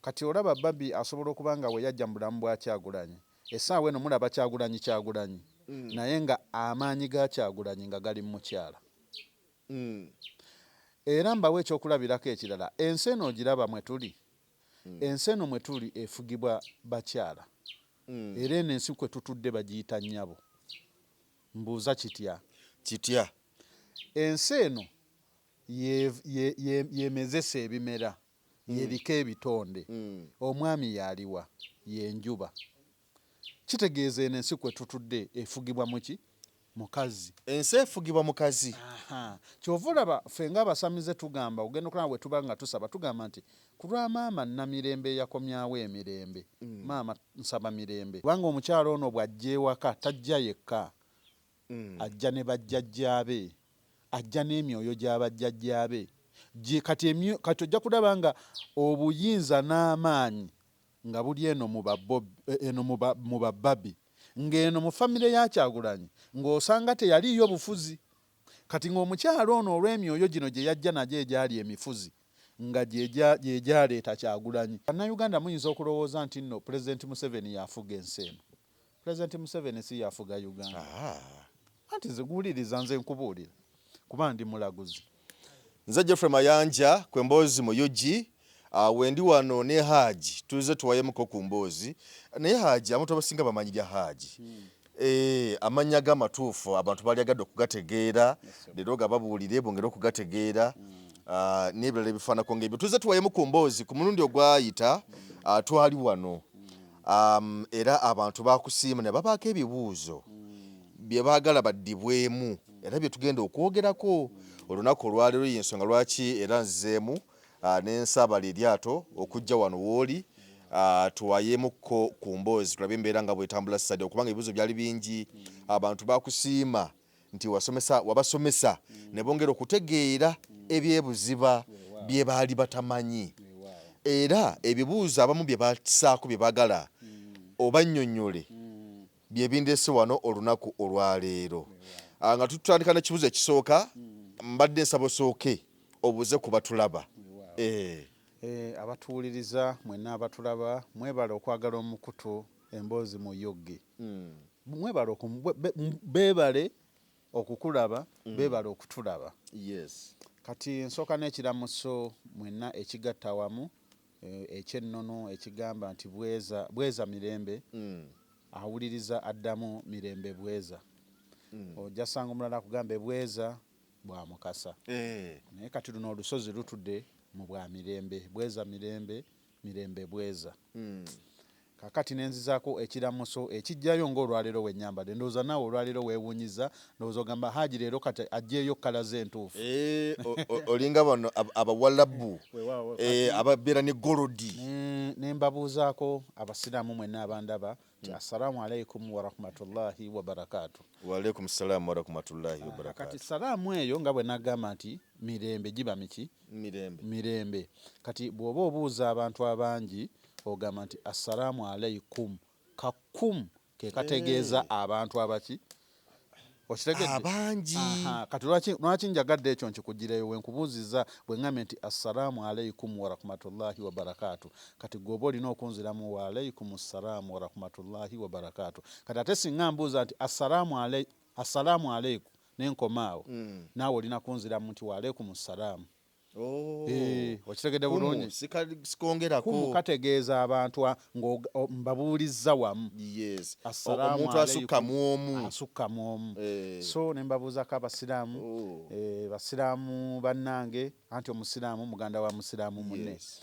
Kati olaba Barbie asobola okuba nga we yajja mu bulamu bwa Kyagulanyi, essaawa eno mulaba Kyagulanyi Kyagulanyi naye nga amaanyi ga Kyagulanyi nga gali mu mukyala. Era mbawe ekyokulabirako ekirala, ensi eno ogiraba mwe tuli? Ensi eno mwe tuli efugibwa bakyala. Era eno ensi kwe tutudde bagiyita nnyabo. Mbuuza kitya? Kitya? Ensi eno y'emezesa ebimera, y'eriko ebitonde. Omwami y'aliwa? Y'enjuba. Kitegeeza eno ensi kwe tutudde efugibwa muki? Mukazi. Ensi efugibwa mukazi. Aha. Ky'ova olaba ffe ng'abasamize tugamba, ogenda okulaba bwe tuba nga tusaba tugamba nti ku lwa maama Namirembe eyakomyawo emirembe, maama nsaba mirembe. Kubanga omukyala ono bw'ajja ewaka tajja yekka, ajja ne bajjajjaabe, ajja n'emyoyo gya bajjajjaabe. Gye kati emyo kati ojja kulaba nga obuyinza n'amaanyi nga buli eno mu ba eno mu ba mu ba Barbie ng'eno mu famire ya Kyagulanyi ng'osanga teyaliiyo bufuzi. Kati ng'omukyala ono olw'emyoyo gino gye yajja nagyo egyali emifuzi nga gye gyaleeta Kyagulanyi. Bannayuganda muyinza okulowooza nti nno Pulezidenti Museveni y'afuga ensi eno. Pulezidenti Museveni si y'afuga Uganda. Anti nze guwuliriza nze nkubuulira kuba ndi mulaguzi. Nze Geoffrey Mayanja ku Emboozi mu Ug. Wendi wano ne Haji tuzze tuwayemuko ku mboozi naye Haji abantu abasinga bamanyi lya Haji. Amannya ge amatuufu abantu balyagadde okugategeera leero gababuulire bongere okugategeera n'ebirala ebifaanako ng'ebyo. Tuzze tuwayemu ku mboozi ku mulundi ogwayita twali wano era abantu bakusiima ne babaako ebibuuzo bye baagala baddibwemu era bye tugenda okwogerako olunaku olwaleero. Y'ensonga lwaki era nzizeemu ne nsaabala eryato okujja wano w'oli tuwayemukko ku mboozi tulabe embeera nga bw'etambula sadi okubanga ebibuuzo byali bingi abantu bakusiima nti wasomesa wabasomesa ne bongera okutegeera ebyebuziba bye baali batamanyi era ebibuuzo abamu bye basaako bye bagala obannyonnyole bye bindeese wano olunaku olwaleero. Nga tutandika n'ekibuuzo ekisooka mbadde nsaba osooke obuuze ku batulaba. Abatuwuliriza mwenna abatulaba mwebale okwagala omukutu Emboozi mu Ug. Mwebale beebale okukulaba, beebale okutulaba. Kati nsooka n'ekiramuso mwenna ekigatta awamu eky'ennono ekigamba nti bweza, bweza mirembe, awuliriza addamu mirembe bweza. Ojja sanga omulala akugambe bweza bwa Mukasa. Naye kati luno olusozi lutudde mu bwa mirembe, bweza mirembe, mirembe bweza. Kakati nenzizaako ekiramuso ekijjayo ng'olwaleero wenyambadde. Ndowooza naawe olwaleero weewunyizza, ndowooza ogamba Haji leero kati aggyeeyo kkala ze entuufu. Olinga bano abawalabu ababeera ne golodi. Ne mbabuuzaako Abasiraamu mwenna abandaba nti Assalaamu alaikum warahmatullahi wabarakaatu. Wa alaikum salaamu warahmatullahi wabarakaatu. Kati salaamu eyo nga bwe nagamba nti mirembe giba miki? Mirembe. Mirembe. Kati bw'oba obuuza abantu abangi ogamba nti Assalaamu alaikum, ka kum ke kategeeza abantu abaki? Okitegedde? Abangi. Aha, kati lwaki, lwaki njagadde ekyo nkikugireyo we nkubuuzizza bwe ŋŋambye nti Assalaamu alaikum warahmatullahi wabarakaatu. Kati ggwe oba olina okunziramu wa alaikum ssalaamu warahmatullahi wabarakaatu. Kati ate singa mbuuza nti Assalaamu alai, Assalaamu aleiku ne nkoma awo, naawe olina kunziramu nti wa alaikum ssalaamu. Oh. Okitegedde bulungi? Sikongerako. Kumu kategeeza abantu mbabuulizza wamu. Yes. Omuntu asukka mu omu. Asukka mu omu. So ne mbabuuzako Abasiraamu. Oh. Basiraamu bannange, anti Omusiraamu muganda wa Musiraamu munne. Yes.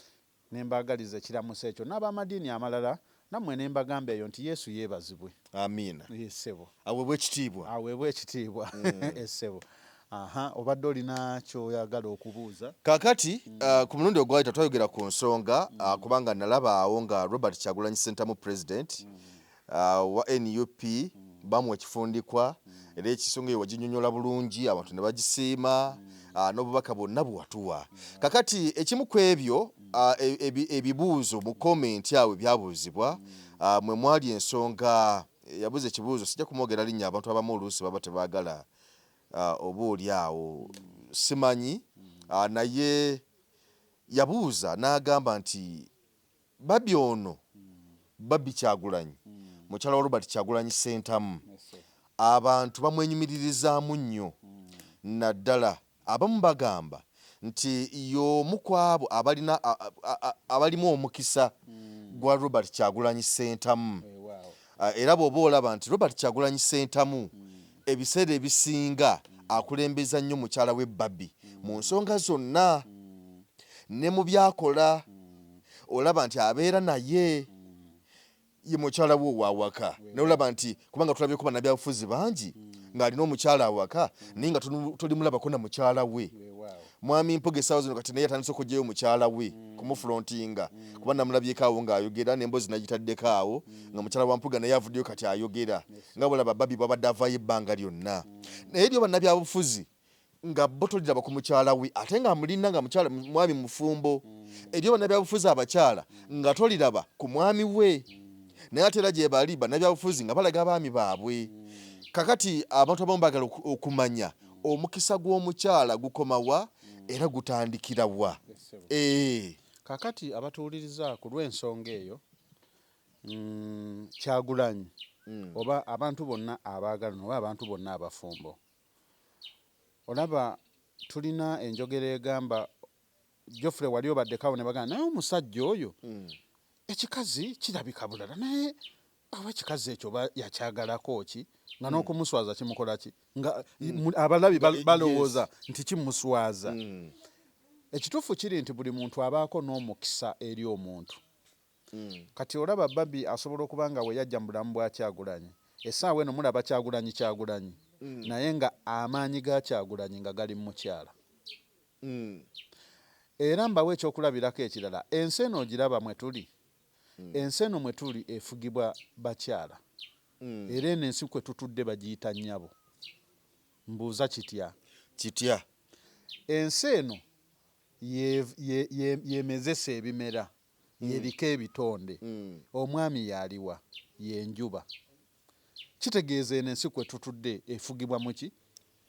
Ne mbaagaliza ekiramuso ekyo n'ab'amadiini amalala nammwe ne mbagamba eyo nti Yesu yeebazibwe. Amiina. Yee ssebo. Aweebwe ekitiibwa. Aweebwe ekitiibwa. Ssebo. Aha, obadde olina ky'oyagala okubuuza? Kaakati, ku mulundi ogwayita twayogera ku nsonga kubanga nalaba awo nga Robert Kyagulanyi Ssentamu President wa nup bamuwa ekifundikwa era ekisonga eyo waginyonyola bulungi abantu ne bagisiima n'obubaka bwonna bwe watuwa. Kakati ekimu ku ebyo ebibuuzo mu komenti awo ebyabuuzibwa mwe mwali ensonga yabuuza ekibuuzo sijja kumwogera linnya abantu abamu oluusi baba tebaagala oba oli awo simanyi naye yabuuza n'agamba nti. Barbie ono, Barbie Kyagulanyi, mukyala wa Robert Kyagulanyi Ssentamu, abantu bamwenyumiririzaamu nnyo, naddala abamu bagamba nti y'omu ku abo abalina abalimu omukisa gwa Robert Kyagulanyi Ssentamu. Era bw'oba olaba nti Robert Kyagulanyi Ssentamu ebiseera ebisinga akulembeza nnyo mukyala we Barbie mu nsonga zonna ne mu byakola, olaba nti abeera naye ye mukyala we ow'awaka. Naye olaba nti kubanga tulabyeko bannabyabufuzi bangi ng'alina omukyala awaka naye nga tolimulabako na mukyala we. Mwami Mpuga essaawa zino kati naye yatandise okuggyayo mukyala we kumufrontinga, kuba namulabyeko awo ng'ayogera n'emboozi nagitaddeko awo nga mukyala wa Mpuga naye avuddeyo kati ayogera nga bw'olaba Barbie bw'abadde avaayo ebbanga lyonna. Naye eriyo bannabyabufuzi nga bo toliraba ku mukyala we ate ng'amulina nga mukyala mwami mufumbo. Eriyo bannabyabufuzi abakyala nga toliraba ku mwami we, naye ate era gye bali bannabyabufuzi nga balaga abaami baabwe. Kakati abantu abamu baagala okumanya omukisa gw'omukyala gukoma wa era gutandikira wa? Kakati abatuwuliriza ku lw'ensonga eyo, Kyagulanyi oba abantu bonna abaagalana oba abantu bonna abafumbo, olaba tulina enjogera egamba, Geoffrey wali obaddeko awo ne bagamba naye omusajja oyo ekikazi kirabika bulala, naye oba ekikazi ekyo oba yakyagalako ki, nga n'okumuswaza kimukola ki, nga abalabi balowooza nti kimuswaza. Ekituufu kiri nti buli muntu abaako n'omukisa eri omuntu. Kati olaba Barbie asobola okuba nga we yajja mu bulamu bwa Kyagulanyi, essaawa eno mulaba Kyagulanyi Kyagulanyi, naye nga amaanyi ga Kyagulanyi nga gali mu mukyala. Era mbawe ekyokulabirako ekirala, ensi eno ogiraba mwe tuli, ensi eno mwe tuli efugibwa bakyala, era eno ensi kwe tutudde bagiyita nnyabo. Mbuuza kitya? Kitya? Ensi eno y'emezesa ebimera, y'eriko ebitonde. Omwami y'aliwa? Y'enjuba. Kitegeeza eno ensi kwe tutudde efugibwa muki?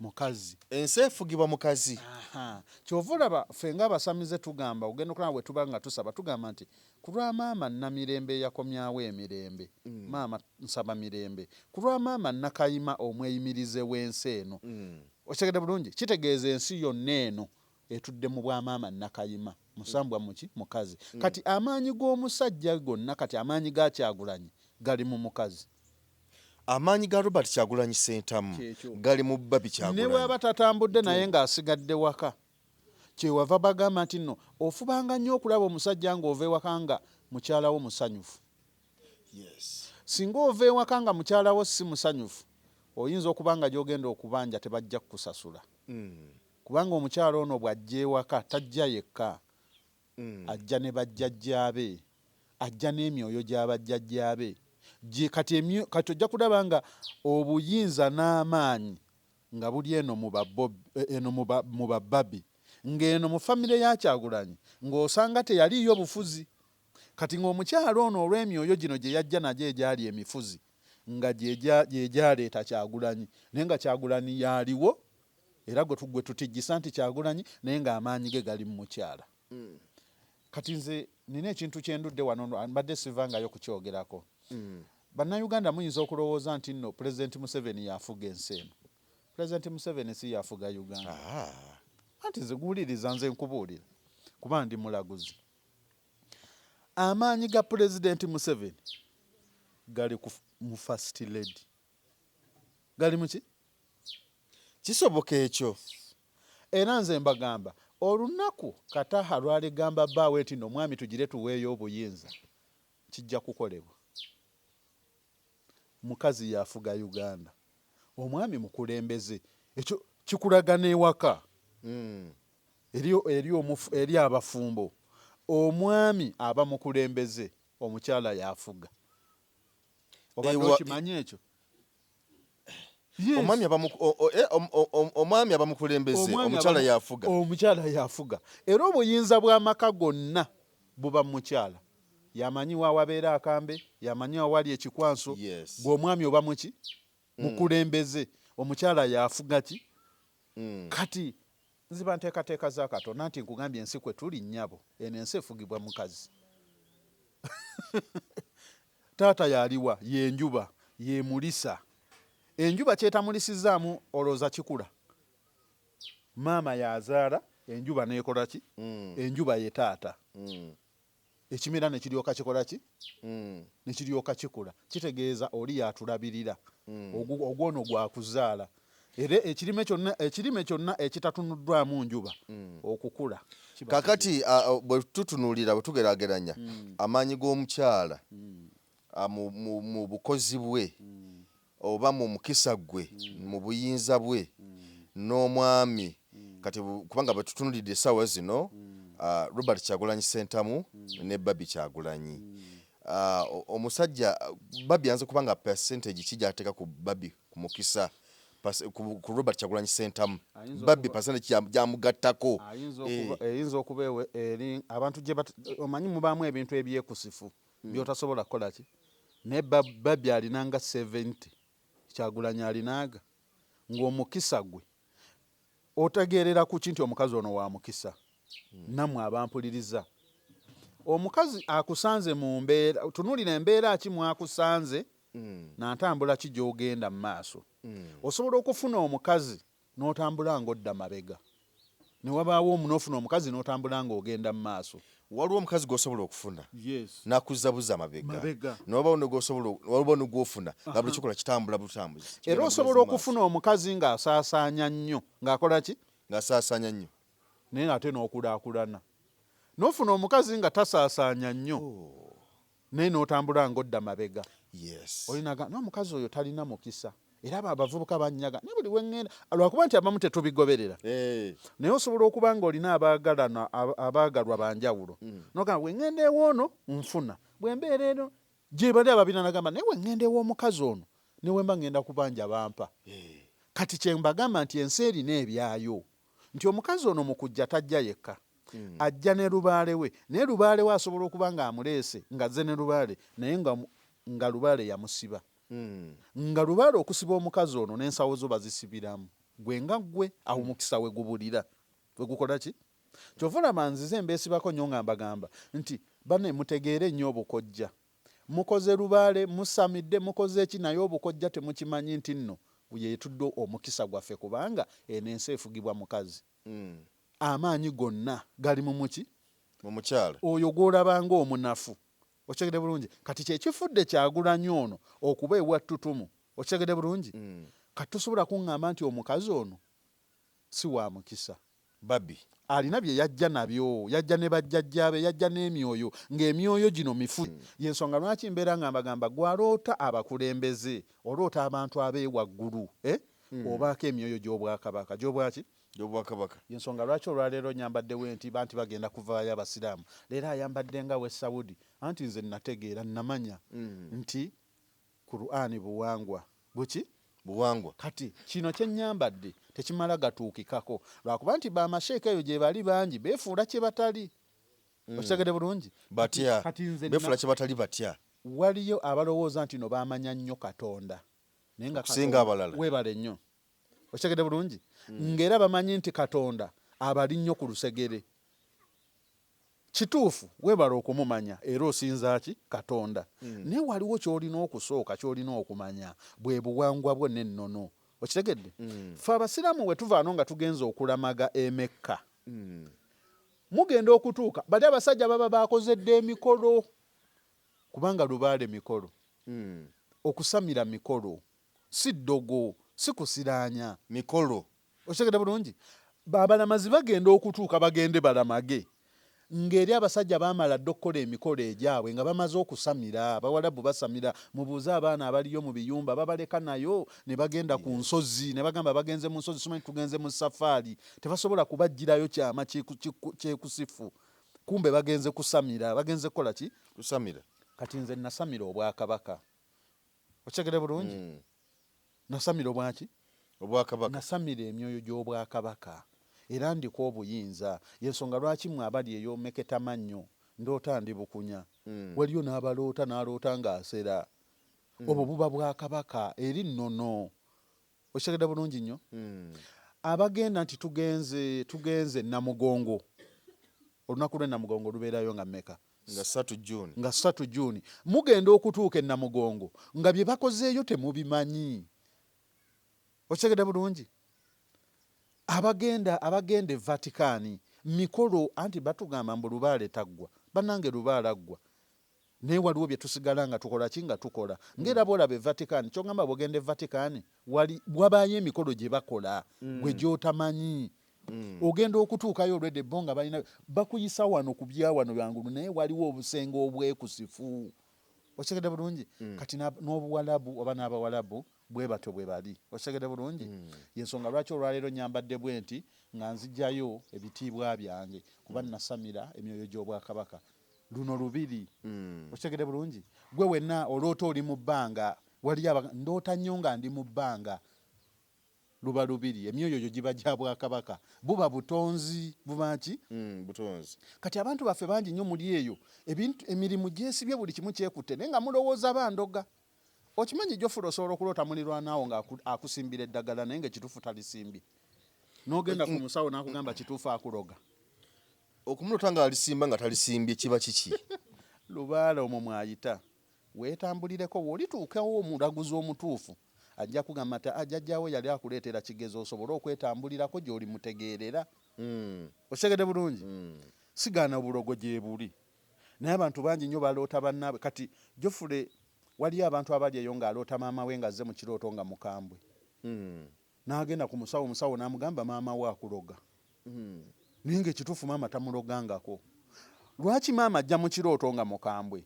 Mukazi. Ensi efugibwa mukazi. Ky'ova olaba ffe ng'abasamize tugamba, ogenda okulaba bwe tuba nga tusaba tugamba nti ku lwa maama Namirembe eyakomyawo emirembe, maama nsaba mirembe. Ku lwa maama Nakayima omweyimirize w'ensi eno. Okitegedde bulungi? Kitegeeza ensi yonna eno etudde mu bwa maama Nakayima, musambwa muki? Mukazi. Kati amaanyi g'omusajja gonna, kati amaanyi ga Kyagulanyi gali mu mukazi. Amaanyi ga Robert Kyagulanyi Ssentamu gali mu Barbie Kyagulanyi. Ne bw'aba tatambudde naye ng'asigadde waka, kyewava bagamba nti nno ofubanga nnyo okulaba omusajja ng'ova ewaka nga mukyala wo musanyufu. Singa ova ewaka nga mukyala wo si musanyufu, oyinza okuba nga gy'ogenda okubanja tebajja kukusasula. Kubanga omukyala ono bw'ajja ewaka tajja yekka, ajja ne bajjajjaabe, ajja n'emyoyo gya bajjajjaabe. Kati kati ojja kulaba nga obuyinza n'amaanyi nga buli eno mu ba eno mu ba Barbie, ng'eno mu famire ya Kyagulanyi ng'osanga teyaliiyo bufuzi. Kati ng'omukyala ono olw'emyoyo gino gye yajja nagyo egyali emifuzi nga gye gyaleeta Kyagulanyi, naye nga Kyagulanyi y'aliwo era gwe tutijjisa nti Kyagulanyi, naye ng'amaanyi ge gali mu mukyala. Kati nze nina ekintu kye ndudde wano mbadde sivangayo kukyogerako. Bannayuganda muyinza okulowooza nti nno Pulezidenti Museveni y'afuga ensi eno. Pulezidenti Museveni si y'afuga Uganda. Anti nze guwuliriza, nze nkubuulira kuba ndi mulaguzi. Amaanyi ga Pulezidenti Museveni gali mu First Lady. Gali muki? Kisoboka ekyo. Era nze mbagamba olunaku Kataha lwaligamba bbaawe nti nno mwami tugire tuweeyo obuyinza, kijja kukolebwa. Mukazi y'afuga Uganda, omwami mukulembeze. Ekyo kikulaga n'ewaka eri abafumbo, omwami aba mukulembeze, omukyala y'afuga. Obadde okimanyi ekyo? Omwami aba mukulembeze, omukyala y'afuga. Omukyala y'afuga. Era obuyinza bw'amaka gonna buba mu mukyala. Y'amanyi wa wabeera akambe, y'amanyi wa wali ekikwanso. Gwe omwami oba muki? Mukulembeze. Omukyala y'afuga ki? Kati nziba nteekateeka za Katonda nti nkugambye ensi kwe tuli nnyabo, eno ensi efugibwa mukazi. Taata yaliwa? Yenjuba yemulisa. Enjuba kyetamulisizaamu olowooza kikula? Maama yazaala, enjuba nekola ki? Enjuba ye taata. Ekimera ne kiryoka kikola ki? Ne kiryoka kikula. Kitegeeza oli yatulabirira. Ogwono gwakuzaala. Era ekirime kyonna ekitatunuddwamu njuba okukula kiba. Kakati bwe tutunuulira, bwe tugeraageranya amaanyi g'omukyala mu bukozi bwe oba mu mukisa gwe, mu buyinza bwe n'omwami kati, kubanga bwe tutunuulidde essaawa zino, Robert Kyagulanyi Ssentamu ne Barbie Kyagulanyi, omusajja Barbie ayinza kuba nga percentage ki gy'ateeka ku Barbie ku mukisa ku Robert Kyagulanyi Ssentamu? Barbie percentage gy'amugattako? Eyinza okuba eri abantu gye omanyi mubaamu ebintu ebyekusifu by'otasobola kukola ki, naye Barbie alinanga 70, Kyagulanyi alinaaga ng'omukisa gwe. Otegeerera ku ki nti omukazi ono wa mukisa? Nammwe abampuliriza, omukazi akusanze mu mbeera, tunuulira embeera ki mwakusanze nantambula ki gy'ogenda mu maaso. Osobola okufuna omukazi n'otambula ng'odda mabega, ne wabaawo n'ofuna omukazi n'otambula ng'ogenda mu maaso. Waliwo omukazi gw'osobola okufuna n'akuzzabuza amabega, nobawo waliwo negwofuna nga buli kikola kitambula butambuzi. Era osobola okufuna omukazi ng'asaasaanya nnyo, ng'akola ki? Ng'asaasaanya nnyo. Naye ate n'okulaakulana. N'ofuna omukazi nga tasaasaanya nnyo, naye n'otambula ng'odda mabega. Olinaga n'omukazi oyo talina mukisa. Era abo abavubuka banyaga naye buli weŋŋenda, lwakuba nti abamu tetubigoberera. Naye osobola okuba ng'olina abaagalana, abaagalwa banjawulo, nogamba bwe ŋŋenda ewoono nfuna, bwe mbeera eno gye bali ababina, nagamba naye bwe ŋŋenda ew'omukazi ono ne bwe mba ŋŋenda kubanja bampa. Kati kye mbagamba nti ensi erina ebyayo, nti omukazi ono mu kujja tajja yekka, ajja ne lubaale we, naye lubaale we asobola okuba ng'amuleese ng'azze ne lubaale, naye nga lubaale yamusiba, nga lubaale okusiba omukazi ono n'ensawo zo bazisibiramu gwe nga ggwe awo mukisa we gubulira, we gukola ki. Kyova olaba nzize mbeesibako nnyo nga mbagamba nti banne mutegeere nnyo obukojja. Mukoze lubaale, musamidde, mukoze eki, naye obukojja temukimanyi nti nno yetudde omukisa gwaffe, kubanga eno ensi efugibwa mukazi. Amaanyi gonna gali mu muki? Mu mukyala. Oyo gw'olaba ng'omunafu. Okitegedde bulungi? Kati kyekifudde Kyagulanyi ono okuba ewa ttutumu. Okitegedde bulungi? Kati tosobola kuŋŋamba nti omukazi ono si wa mukisa. Barbie. Alina bye yajja nabyo, yajja ne bajjajjaabe, yajja n'emyoyo, ng'emyoyo gino mifu. Yensonga lwaki mbeera nga mbagamba, gwaloota abakulembeze, oloota abantu ab'ewaggulu, eh? Obaako emyoyo gy'obwakabaka, gy'obwaki? Gy'obwakabaka. Yensonga lwaki olwaleero nyambaddewo enti banti bagenda kuvaayo abasiraamu, leero ayambadde nga w'e Saudi. Anti nze nategeera, namanya nti Kur'ani buwangwa buki? Buwangwa. Kati kino kyenyambadde tekimala gatuukikako lwakuba nti bamasheeka eyo gye bali bangi beefuula kye batali. Okitegedde bulungi? Batya? Kati nze beefuula kye batali batya? Waliyo abalowooza nti no bamanya nnyo Katonda, naye nga Okusinga abalala. Weebale nnyo. Okitegedde bulungi? Ng'era bamanyi nti Katonda abali nnyo ku lusegere. Kituufu, weebale okumumanya era osinza ki? Katonda. Naye waliwo ky'olina okusooka, ky'olina okumanya bwe buwangwa bwo n'ennono. Okitegedde? Ffe abasiraamu bwe tuvaano nga tugenze okulamaga e Mekka, mugenda okutuuka bali abasajja baba bakoze dda emikolo, kubanga lubaale mikolo, okusamira mikolo, si ddogo, si kusiraanya. Mikolo. Okitegedde bulungi? Abalamazi bagenda okutuuka bagende balamage ng'eri abasajja baamala dda okukola emikolo egyabwe nga bamaze okusamira. Abawalabu basamira, mubuuze abaana abaliyo mu biyumba, babaleka nayo ne bagenda ku nsozi ne bagamba bagenze mu nsozi, simanyi tugenze mu safaari. Tebasobola kubaggyirayo kyama kyekusifu, kumbe bagenze kusamira, bagenze kukola ki? Kusamira. Kati nze nasamira obwakabaka. Okitegedde bulungi? Nasamira obwaki? Obwakabaka. Nasamira emyoyo gy'obwakabaka era ndiko obuyinza. Yensonga lwaki mwe abali eyo meketamannyo ndoota ndi bukunya. Waliyo n'abaloota n'aloota ng'asera. Obwo buba bwakabaka eri nnono. Okitegedde bulungi nnyo? Abagenda nti tugenze Namugongo, olunaku lw'e Namugongo lubeerayo nga mmeka? Nga 3 June. Nga 3 June. Mugenda okutuuka e Namugongo nga bye bakozeeyo temubimanyi. Okitegedde bulungi? Abagenda abagenda e Vatican mikolo anti batugamba mbu lubaale taggwa. Bannange lubaale aggwa. Naye waliwo bye tusigala nga tukola ki nga tukola. Ng'era bw'olaba e Vatican, ky'ogamba bw'ogenda e Vatican wali wabaayo emikolo gye bakola gwe gy'otamanyi. Ogenda okutuukayo already bo nga balina bakuyisa wano ku bya wano byangulu naye waliwo obusenge obwekusifu. Okitegedde bulungi? Kati n'obuwalabu oba n'abawalabu bwe batyo bwe bali. Okitegedde bulungi? Y'ensonga lwaki olwaleero nnyambadde bwenti nga nzigyayo ebitiibwa byange kuba nasamira emyoyo gy'Obwakabaka. Luno lubiri. Okitegedde bulungi? Gwe wenna oloota oli mu bbanga. Waliyo aba ndoota nnyo nga ndi mu bbanga. Luba lubiri. Emyoyo gyo giba gya Bwakabaka. Buba butonzi. Buba ki? Butonzi. Kati abantu baffe bangi nnyo muli eyo, ebintu, emirimu gyesibye buli kimu kyekutte naye nga mulowooza bandoga. Okimanyi Geoffrey osobola okuloota mulirwanaawo nga akusimbira eddagala naye nga ekituufu talisimbye. N'ogenda ku musawo n'akugamba kituufu akuloga. Okumulota nga alisimba nga talisimbye kiba kiki? Lubaale omwo mw'ayita. Weetambulireko bw'olituukawo omulaguzi omutuufu ajja kugamba nti jjajjaawo yali akuleetera kigezo osobole okwetambulirako gy'olimutegeerera. Okitegedde bulungi? Sigaana obulogo gyebuli naye abantu bangi nnyo baloota bannaabwe. Kati Geoffrey waliyo abantu abali eyo ng'aloota maama we ng'azze mu kirooto nga mukambwe. N'agenda ku musawo, omusawo n'amugamba maama wo akuloga. Naye ng'ekituufu maama tamulogangako. Lwaki maama ajja mu kirooto nga mukambwe?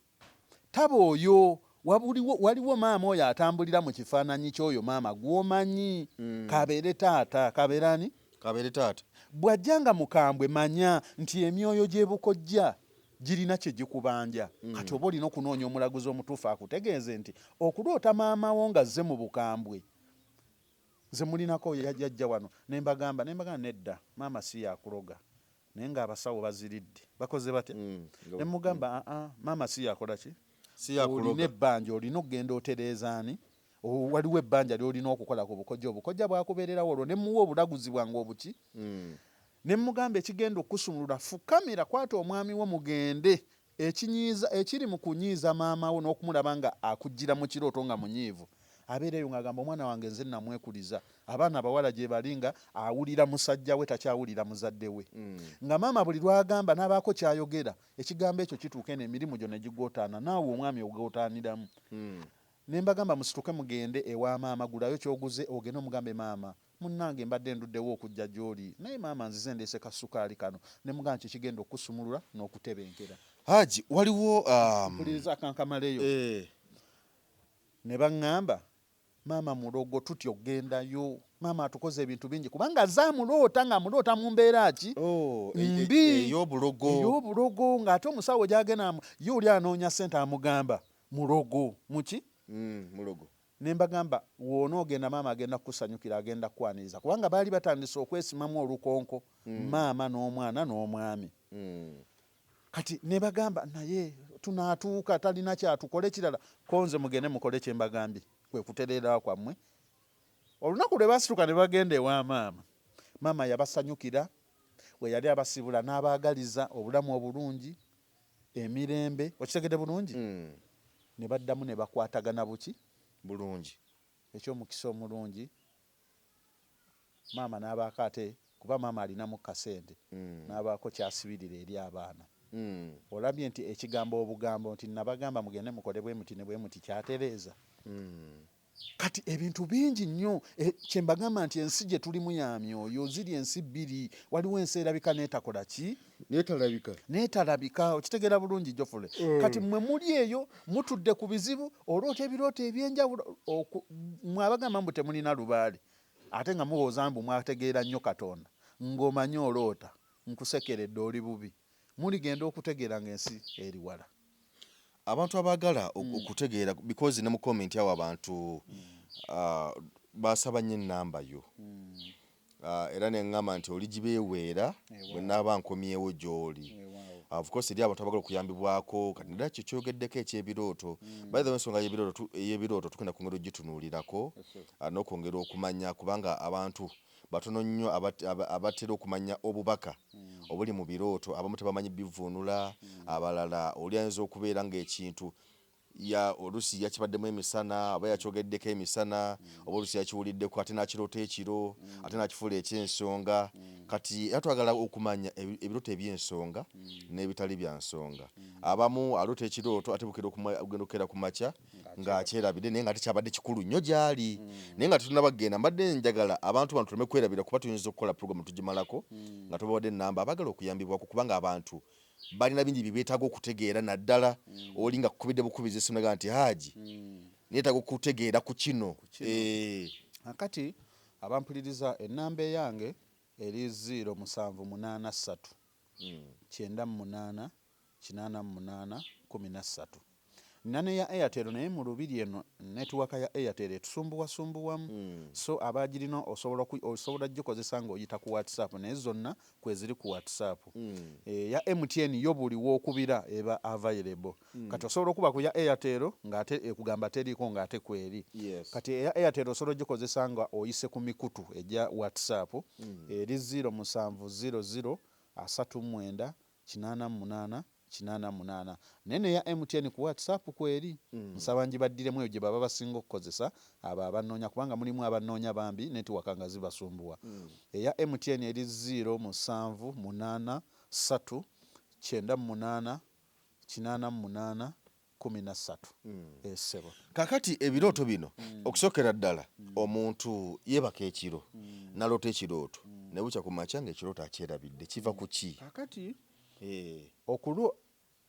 Taba oyo wabuliwo, waliwo maama oyo atambulira mu kifaananyi ky'oyo maama gw'omanyi. K'abeere taata, k'abeere ani? K'abeere taata. Bw'ajja nga mukambwe manya nti emyoyo gy'ebukojja girina kye gikubanja. Kati oba olina okunoonya omulaguzi omutuufu akutegeeze nti okuloota maama wo ng'azze mu bukambwe. Nze mulinako yajja wano ne mbagamba ne mbagamba nedda maama si yakuloga naye nga abasawo baziridde bakoze batya ne mugamba aa maama si yakola ki Si yakuloga. Olina ebbanja olina okugenda otereeza ani waliwo ebbanja ly'olina okukola ku bukojja obukojja bwakubeererawo olwo ne muwa obulaguzi bwange obuki ne mugamba ekigenda okukusumulula fukamira kwata omwami wo mugende Ekinyiiza, ekiri mu kunyiiza maama wo n'okumulaba nga akujjira mu kirooto nga munyiivu, abeera eyo ng'agamba omwana wange nze namwekuliza, abaana abawala gyebali nga awulira musajja we takyawulira muzadde we. Nga maama buli lw'agamba n'abaako ky'ayogera, ekigambo ekyo kituuka eno emirimu gyo ne gigootaana naawe omwami ogootaaniramu. Ne mbagamba musituke mugende ewa maama gulayo ky'oguze ogende omugambe maama Munnange mbadde nduddewo okujja gy'oli naye maama nzize ndeese ka ssukaali kano ne mugamba kye kigenda okukusumulula n'okutebenkera. Haji waliwo. Mpuliriza kankamaleyo. Ne baŋŋamba maama mulogo tutya okugendayo maama atukoze ebintu bingi kubanga azze amuloota ng'amuloota mu mbeera ki mbi ey'obulogo ey'obulogo ng'ate omusawo gy'agenda ye oli anoonya ssente amugamba mulogo muki mulogo. Ne mbagamba, W'onoogenda maama agenda kukusanyukira, agenda kukwaniriza. Kubanga baali batandise okwesimamu olukonko, maama n'omwana n'omwami. Kati ne bagamba, Naye tunaatuuka, talina ky'atukole kirala. Ko nze mugende mukole kye mbagambye, kwe kutereera kwammwe. Olunaku lwe baasituka ne bagenda ewa maama, maama yabasanyukira, bwe yali abasiibula n'abaagaliza obulamu obulungi, emirembe, okitegedde bulungi? Ne baddamu ne bakwatagana buki? Bulungi. Eky'omukisa omulungi maama n'abaako ate kuba maama alinamu kasente n'abaako ky'asibirira eri abaana. Olabye nti ekigambo obugambo nti nabagamba mugende mukole bwe muti ne bwe muti kyatereeza? Kati ebintu bingi nnyo kye mbagamba nti ensi gye tulimu ya myoyo, ziri ensi bbiri, waliwo ensi erabika n'etakola ki? N'etalabika. N'etalabika, okitegeera bulungi Geoffrey. Kati mmwe muli eyo mutudde ku bizibu, oloota ebirooto eby'enjawulo, mmwe abagamba mbu temulina lubaale ate nga mulowooza mbu mwategeera nnyo Katonda, ng'omanyi oloota, nkusekeredde oli bubi. Muligenda okutegeera ng'ensi eri wala. Abantu abaagala okutegeera because ne mu comment awo abantu basaba nnyo ennamba yo era ne ŋŋamba nti oligibeeweera bwe naaba nkomyewo gy'oli. Of course eri abantu abagala okuyambibwako kati naddala kye kyogeddeko eky'ebirooto. By the way ensonga y'ebirooto tugenda kwongera ogitunuulirako n'okwongera okumanya kubanga abantu. Batono nnyo abatera okumanya obubaka obuli mu birooto. Abamu tebamanyi bivuunula, abalala oli ayinza okubeera ng'ekintu ya oluusi yakibaddemu emisana oba yakyogeddeko emisana oba oluusi yakiwuliddeko ate n'akiroota ekiro ate n'akifuula eky'ensonga. Kati era twagala okumanya ebirooto eby'ensonga n'ebitali bya nsonga. Abamu aloota ekirooto ate bukera okugenda okukeera ku makya ng'akyerabidde, naye nga tekyabadde kikulu nnyo gy'ali. Naye nga tetunnaba kugenda, mbadde njagala abantu bano tuleme kwerabira, kuba tuyinza okukola pulogulaamu tugimalako nga tubawadde ennamba abaagala okuyambibwako, kubanga abantu balina bingi bye beetaaga okutegeera, naddala oli nga kukubidde bukubizi essimu n'agamba nti Haaji, neetaaga okutegeera ku kino. Kaakati abampuliriza, ennamba eyange eri 0783 98 88 13. Nina neya Airtel, naye mu Lubiri eno network ya Airtel etusumbuwasumbuwamu, so abagirina osobola gikozesa ng'oyita ku WhatsApp, naye zonna kweziri ku WhatsApp. Eya MTN yo buli wookubira eba available. Kati osobola okuba ku ya Airtel ng'ate ekugamba teriiko ng'ate kweri. Kati eya Airtel osobola ogikozesa nga oyise ku mikutu egya WhatsApp, eri 0700 39 88 88. Naye neya MTN ku WhatsApp kweri. Nsaba njibaddiremu eyo gye baba basinga okukozesa abo abannoonya, kubanga mulimu abannoonya bambi network nga zibasumbuwa. Eya MTN eri 0783 98 88 13. Ssebo. Kakati ebirooto bino, okusookera ddala omuntu yeebaka ekiro n'aloota ekirooto ne bukya ku makya ng'ekirooto akyerabidde, kiva ku ki? Kakati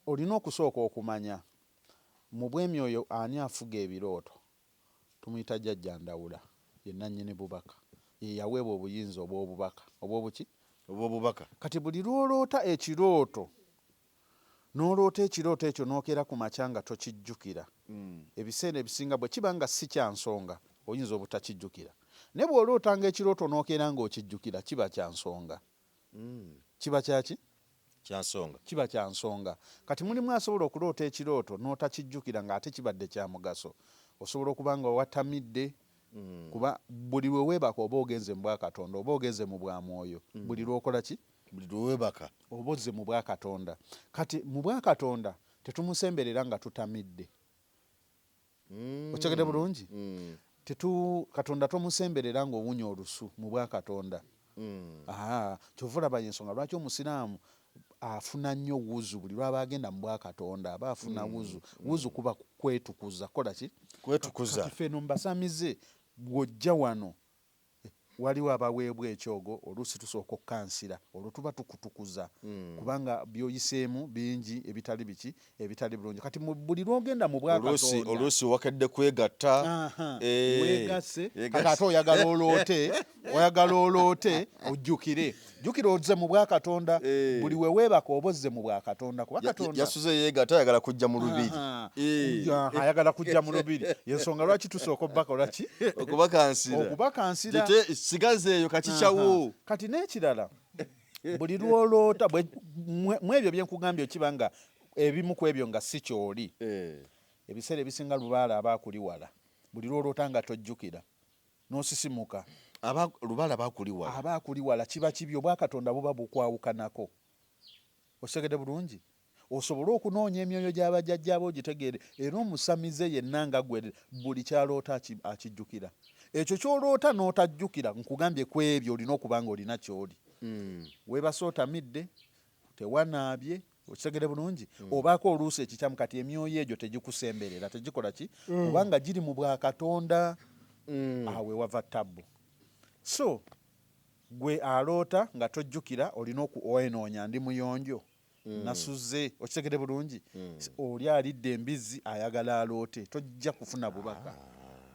olina okusooka okumanya mu bw'emyoyo ani afuga ebirooto. Tumuyita Jjajja Ndawula, ye nannyini bubaka, ye yaweebwa obuyinza obw'obubaka obw'obuki? Obw'obubaka. Kati buli lw'oloota ekirooto, n'oloota ekirooto ekyo n'okeera ku makya nga tokijjukira, ebiseera ebisinga bwe kiba nga si kya nsonga oyinza obutakijjukira. Naye bw'olootanga ekirooto n'okeera ng'okijjukira, kiba kya nsonga. Kiba kya ki? Kya nsonga. Kiba kya nsonga. Kati mulimu asobola okuloota ekirooto n'otakijjukira ng'ate kibadde kya mugaso. Osobola okuba nga watamidde, kuba buli lwe weebaka oba ogenze mu bwakatonda, oba ogenze mu bwa mwoyo. Buli lw'okola ki? Buli lwe weebaka. Oba ozze mu bwakatonda. Kati mu bwakatonda tetumusemberera nga tutamidde. Okitegedde bulungi? Tetu, Katonda tomusemberera ng'owunya olusu mu bwakatonda. Kyova olaba y'ensonga lwaki Omusiraamu afuna nnyo wuzu buli lw'aba agenda mu bwakatonda, aba afuna wuzu. Wuzu kuba kwetukuza. Kukola ki? Kwetukuza. Kati ffe eno mu basamize bw'ojja wano Waliwo abaweebwa ekyogo, oluusi tusooka okukansira olwo tuba tukutukuza kubanga by'oyiseemu bingi ebitali biki, ebitali bulungi. Kati buli lw'ogenda mu Bwakatonda. Oluusi wakedde kwegatta. Weegasse, kati ate oyagala oloote, oyagala oloote ojjukire. Jjukira ozze mu Bwakatonda, buli we weebaka oba ozze mu Bwakatonda kuba Katonda. Yasuze yeegatta ayagala kujja mu lubiri. Ayagala kujja mu lubiri. Y'ensonga lwaki tusooka obubakola ki? Okubakansira. Okubakansira. Sigaza eyo kakikyawo. Kati n'ekirala, buli lw'oloota, mu ebyo bye nkugambye okiba nga ebimu ku ebyo nga si ky'oli, ebiseera ebisinga lubaale aba akuli wala. Buli lw'oloota nga tojjukira, n'osisimuka. Aba, lubaale aba akuli wala. Aba akuli wala, kiba kibi, Obwakatonda buba bukwawukanako. Okitegedde bulungi? Osobole okunoonya emyoyo gya bajjajjaabo ogitegeere, era omusamize yenna nga ggwe buli ky'aloota akijjukira. Ekyo ky'oloota n'otajjukira, nkugambye ku ebyo olina okuba nga olina ky'oli. Weebase otamidde, tewanaabye, okitegere bulungi, obaako oluusi ekikyamu. Kati emyoyo egyo tegikusemberera, tegikola ki? Kubanga giri mu Bwakatonda. Awo we wava tabbu. So gwe aloota nga tojjukira, olina okwenoonya, ndi muyonjo, nasuze, okitegere bulungi. Oli alidde embizzi ayagala aloote, tojja kufuna bubaka.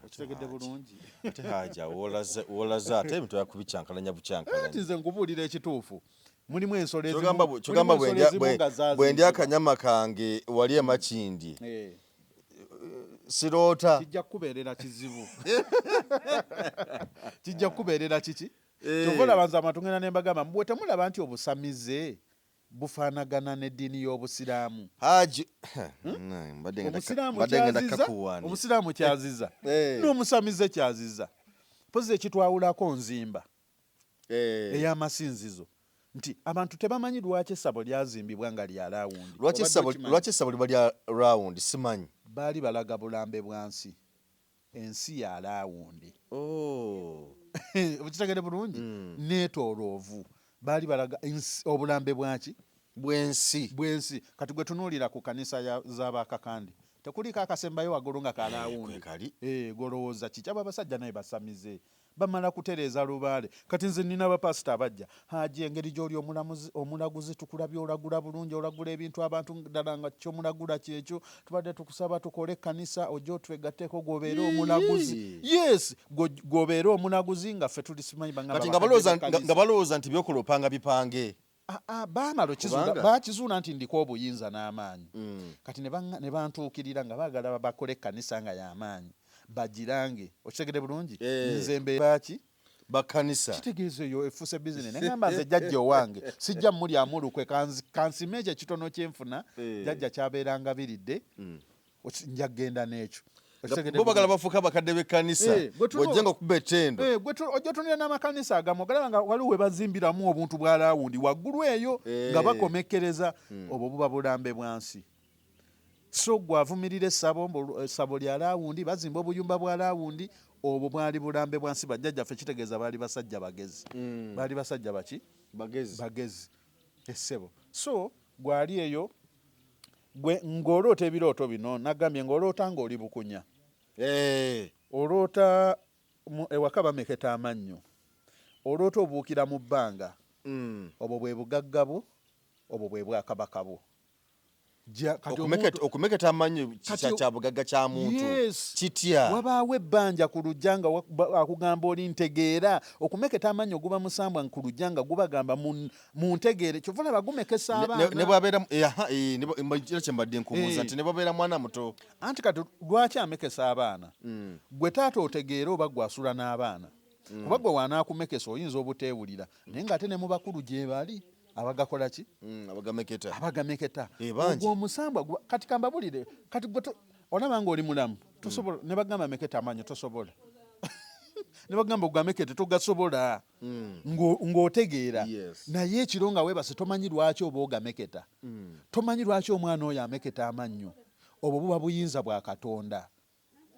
Okitegedde bulungi? Ate Haja wolaze ate ebintu yakubikyankalanya bukyankalanya. Anti nze nkubuulira ekituufu. Mulimu ensolo ezimu, kyogamba nga zaaziikibwa. Bwe ndya akanyama kange wali e Makindye, siroota. Kijja kukubeerera kizibu. Kijja kukubeerera kiki? Kyova olaba nze abantu ngenda ne mbagamba, mbu temulaba nti obusamize bufaanagana n'eddiini y'Obusiraamu. Haji, Omusiraamu kyaziza, Omusiraamu kyaziza, n'omusamize kyaziza. Mpozi ekitwawulako nzimba. Ey'amasinzizo nti abantu tebamanyi lwaki essabo lyazimbibwa nga lya laawundi. Lwaki Obadde essabo okimanyi? Lwaki essabo liba lya round? Simanyi. Baali balaga bulambe bwa nsi, ensi ya laawundi. Oh. Okitegedde bulungi? Neetooloovu. Baali balaga obulambe bwaki? Bw'ensi. Bw'ensi. Kati gwe tunuulira ku kanisa z'Abakakandi, tekuliiko akasembayo waggulu nga ka laawundi? Kwekali. Golowooza kiki? Abo abasajja naye basamize, bamala kutereeza lubaale. Kati nze nina bapasita abajja, Haji, engeri gy'oli omulamuzi, omulaguzi, tukulabye olagula bulungi, olagula ebintu abantu ddala nga kyomulagula kyekyo, tubadde tukusaba tukole ekkanisa ojje otwegatteko gw'obeere omulaguzi. Yes, gw'obeere omulaguzi nga ffe tuli simanyi bangamba Kati bakadde b'ekkanisa. Nga balowooza nti byokola opanga bipange. Baamala okizuula, Kubanga baakizuula nti ndiko obuyinza n'amaanyi. Kati ne bantuukirira nga baagala bakole ekkanisa nga y'amaanyi, bagirange. Okitegedde bulungi? Nze mbeera ki? Bakkanisa. Kitegeeza eyo efuuse bizinesi. Ne ŋŋamba nze jjajja owange sijja mmulyamu lukwe, kansime ekyo ekitono kye nfuna, jjajja ky'abeera ngabiridde, nja kugenda n'ekyo. Okitegedde Bo bagala bulungi? bafuuke abakadde b'ekkanisa, bw'ojja nga okuba ettendo. Gwe ojja otunulira n'amakanisa agamu, ogalaba nga waliwo we bazimbiramu obuntu bwa laawundi waggulu eyo nga bakomekkereza, obwo buba bulambe bwa nsi. So gwe avumirira essabo, mbu essabo lya laawundi, bazimba obuyumba bwa laawundi, obwo bwali bulambe bwa nsi. Bajjajjaffe kitegeeza baali basajja bagezi. Baali basajja baki? Bagezi. Bagezi. Essebo. So gwali eyo gwe ng'oloota ebirooto bino, nagambye ng'oloota ng'oli bukunya. Oloota ewaka bameketa amannyo. Oloota obuukira mu bbanga. Obwo bwe bugagga bwo, obwo bwe bwakabaka bwo. Kati omuntu Okumeketa amannyo Kati kya bugagga kya muntu. Yes. Kitya? Wabaawo ebbanja ku luggya nga akugamba oli ntegeera. Okumeketa amannyo guba musambwa ku luggya nga gubagamba muntegeere. Kyova olaba gumekesa abaana. Ne bw'abeera aha, ne bwa-, era kye mbadde nkubuuza nti ne bw'abeera mwana muto. Anti kati lwaki amekesa abaana? Gwe taata otegeera oba gwe asula n'abaana? Kuba gwe w'anaakumekesa oyinza obuteewulira. Naye ng'ate ne mu bakulu gye bali abagakola ki? Abagameketa. Abagameketa. Bangi. Ogwo omusambwa kati kambabulire, kati gwe olaba ng'oli mulamu, tosobola, ne bagamba meketa amannyo tosobola. Ne bagamba ogamekete togasobola. Ng'otegeera. Naye ekiro nga weebase tomanyi lwaki oba ogameketa. Tomanyi lwaki omwana oyo ameketa amannyo. Obwo buba buyinza bwa Katonda.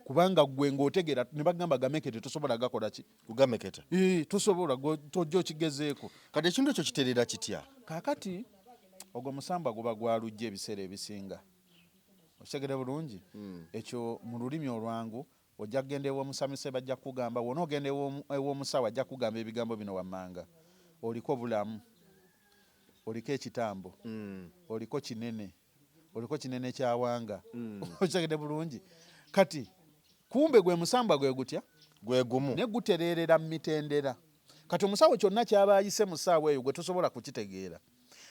Kubanga ggwe ng'otegeera ne bagamba gamekete tosobola gakola ki? Kugameketa. Tosobola, gwe tojja okigezeeko. Kati ekintu ekyo kiterera kitya? Kaakati ogwo musambwa guba gwa luggya ebiseera ebisinga. Okitegedde bulungi? Ekyo mu lulimi olwangu ojja kugenda ew'omusamize bajja kukugamba, wona ogenda ew'omusawo ajja kukugamba ebigambo bino wammanga. Oliko bulamu, oliko ekitambo, oliko kinene, oliko kinene kyawanga. Okitegedde bulungi? Kati kumbe gwe musambwa gwe gutya? Gwe gumu. Ne gutereerera mu mitendera. Kati omusawo kyonna ky'aba ayise mu ssaawa eyo gwe tosobola kukitegeera.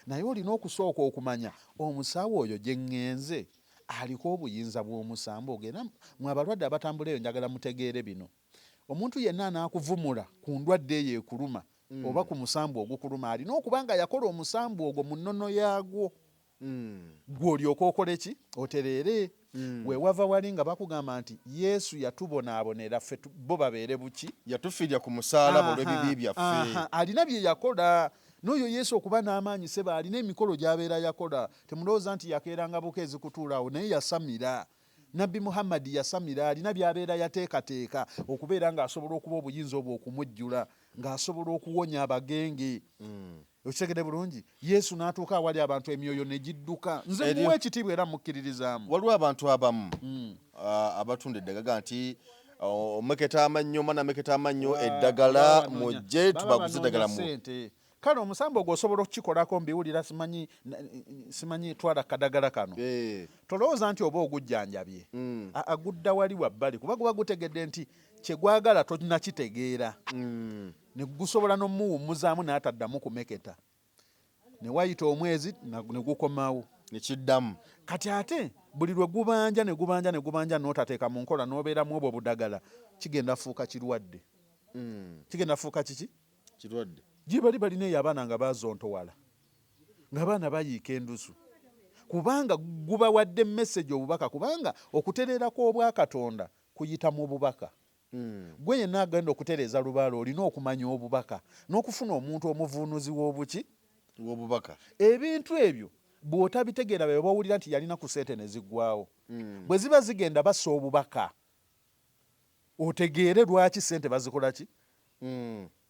Naye olina okusooka okumanya omusawo oyo gye ŋŋenze aliko obuyinza bw'omusambo ogwo. Era mwe abalwadde abatambula eyo njagala mutegeere bino. Omuntu yenna anaakuvumula ku ndwadde eyo ekuluma oba ku musambu ogukuluma alina okuba nga yakola omusambu ogwo mu nnono yaagwo. Gwe olyoke okole ki? Otereere. We wava wali nga bakugamba nti Yesu yatubonaabonera ffe bo babeere buki? Yatufiirira ku musaalaba olw'ebibi byaffe. Alina bye yakola. N'oyo Yesu okuba n'amaanyi seba alina emikolo gy'abeera yakola. Temulowooza nti yakeeranga bukeezi kutuula awo, naye yasamira. Nabbi Muhammad yasamira, alina by'abeera yateekateeka okubeera ng'asobola okuba obuyinza obwo okumujjula, ng'asobola okuwonya abagenge. Okitegedde bulungi? Yesu n'atuuka awali abantu emyoyo ne gidduka. Nze muwa ekitiibwa era mukkiririzaamu. Waliwo abantu abamu, abatunda eddagala nti omeketa amannyo, omwana ameketa amannyo, eddagala mujje Baba tubaguze eddagala banoonya ssente. Kale omusambo ogwo osobola okukikolako, mbiwulira simanyi twala kadagala kano. Tolowooza nti oba ogujjanjabye. Agudda wali wabbali kuba guba gutegedde nti kye gwagala tonnakitegeera. Ne gusobola n'omuwummuzaamu n'ataddamu kumeketa. Ne wayita omwezi ne gukomawo. Ne kiddamu. Kati ate buli lwe gubanja ne gubanja ne gubanja n'otateeka mu nkola n'obeeramu obwo budagala kigenda fuuka kirwadde. Kigenda fuuka kiki? Kirwadde. Gye bali balina eyo abaana nga bazontowala. Ng'abaana bayiika endusu. Kubanga gubawadde message obubaka, kubanga okutereera kw'Obwakatonda kuyita mu bubaka. Gwe yenna agenda okutereeza lubaale olina okumanya obubaka n'okufuna omuntu omuvuunuzi w'obuki? W'obubaka. Ebintu ebyo bw'otabitegeera be b'owulira nti yalina ku ssente ne ziggwaawo. Bwe ziba zigenda bassa obubaka otegeere lwaki ssente bazikola ki?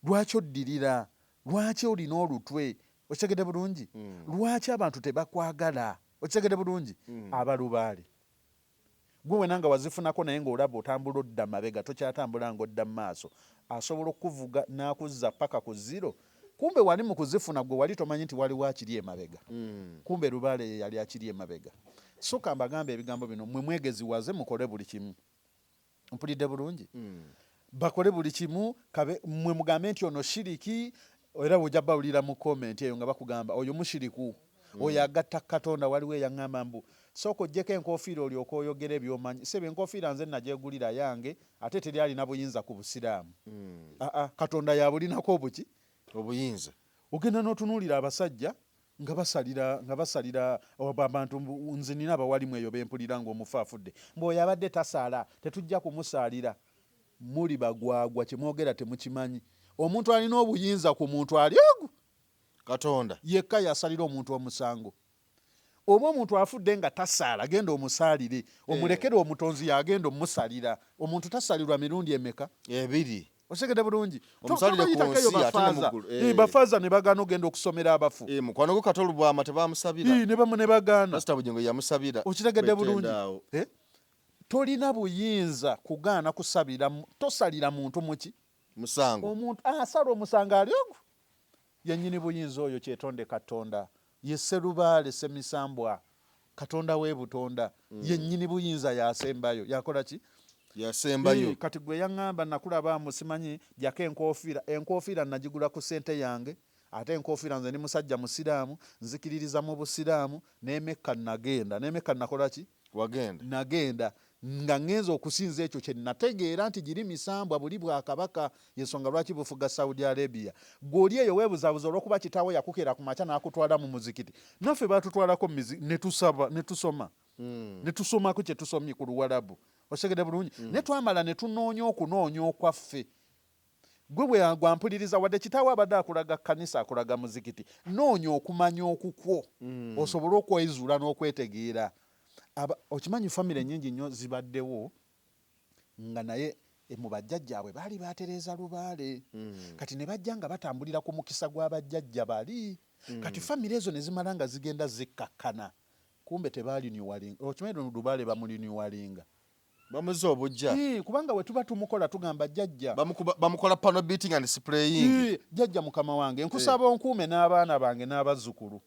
Lwaki oddirira? Lwaki olina olutwe? Okitegedde bulungi? Lwaki abantu tebakwagala? Okitegedde bulungi? Abalubaale. Gwe wena nga wazifunako naye nga olaba otambula odda mabega tokyatambula nga odda mumaaso asobola okukuvuga nakuzza paka ku zero kumbe wali mukuzifuna gwe wali tomanyi nti waliwo akiri emabega kumbe lubaale yeyali akiri emabega so kambagambe ebigambo bino mwe mwegeziwaze mukole buli kimu mpulidde bulungi bakole buli kimu kabe mwe mugambe nti ono shiriki era ojja bawulira mu comment eyo nga bakugamba oyo mushiriku oyo agatta Katonda. Waliwo eyaŋŋamba mbu sooka oggyeko enkofiira olyoke oyogere by'omanyi. Ssebo enkofiira nze nagyegulira yange ate teri alina buyinza ku Busiraamu. Aa Katonda y'abulinako obuki? Obuyinza. Ogenda n'otunuulira abasajja nga basalira nga basalira abantu mbu nze nina abawalimu eyo bempulira nga omufu afudde mbu oyo abadde tasaala tetujja kumusaalira. Muli bagwagwa kyemwogera temukimanyi. Omuntu alina obuyinza ku muntu ali ogu. Katonda. Yekka yasalira omuntu omusango. Oba omuntu afudde nga tasaala genda omusaalire omulekere omutonzi y'agenda omusalira. Omuntu tasalirwa mirundi emeka? Ebiri. Okitegedde bulungi? Omusalire ku Tobayitako eyo nsi ate ne mu bafaaza. ggulu. Bafaaza ne bagaana ogenda okusomera abafu. Mukwano gwo Kato Lubwama tebamusabira. Ne bagaana. Pastor Bugingo yamusabira. Okitegedde bulungi? Kwetenda awo. Tolina buyinza kugaana kusabira, tosalira muntu muki? Musango. Omuntu asala omusango ali ogwo yennyini buyinza oyo kyetonde Katonda ye Sserubaale Ssemisambwa Katonda w'ebutonda yennyini buyinza y'asembayo yakola ki? Yasembayo. Kati gwe yaŋŋamba nakulaba mbu simanyi jjako enkofiira, enkofiira nagigula ku ssente yange ate enkofiira nze ndi musajja Musiraamu nzikiririza mu Busiraamu n'e Mecca nagenda n'e Mecca nakola ki? Wagenda. Nagenda nga ngenze okusinza ekyo kye nategeera nti giri misambwa buli bwakabaka y'ensonga lwaki bufuga Saudi Arabia. Ggwe oli eyo weebuzaabuza olw'okuba kitaawo yakukeera ku makya n'akutwala mu muzikiti. Naffe baatutwalako mu mizi ne tusaba ne tusoma ne tusomako kye tusomye ku Luwalabu. Okitegedde bulungi? Naye twamala ne tunoonya okunoonya okwaffe. Ggwe bwe gwampuliriza wadde kitaawo abadde akulaga kkanisa akulaga muzikiti, noonya okumanya okukwo osobole okwezuula n'okwetegeera. Okimanyi famire nnyingi nnyo zibaddewo nga naye mu bajjajjaabwe baali baatereeza lubaale. Kati ne bajja nga batambulira ku mukisa gwa bajjajja bali. Kati famire ezo ne zimala nga zigenda zikkakkana. Kumbe tebaaliniyuwalinga. Okimanyi lubaale bamuliniyuwalinga. Bamuzza obujja. Kubanga bwe tuba tumukola tugamba jjajja. Bamukola panel beating and spraying. Jjajja mukama wange nkusaba onkuume n'abaana bange n'abazzukulu.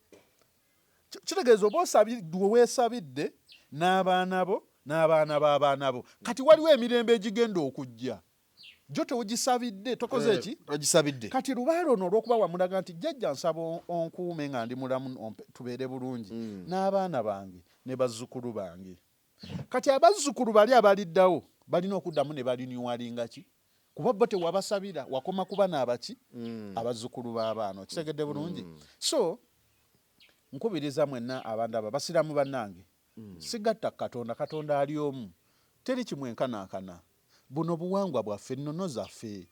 Kitegeeza oba osabidde weesabidde n'abaana bo n'abaana b'abaana bo. Kati waliwo emirembe egigenda okujja. Gyo teogisabidde tokoze ki? Togisabidde. Kati lubaale ono olw'okuba wamulaga nti jjajja nsaba onkuume nga ndi mulamu tubeere bulungi n'abaana bange ne bazzukulu bange. Kati abazzukulu bali abaliddawo balina okuddamu ne baliniyuwalinga ki? Kuba bo tewabasabira wakoma ku bano abaki? Abazzukulu b'abaana. Okitegedde bulungi? So nkubiriza mwenna abandaba basiraamu bannange sigatta ku Katonda, Katonda ali omu teri kimwenkanankana. Buno buwangwa bwaffe, nnono zaffe,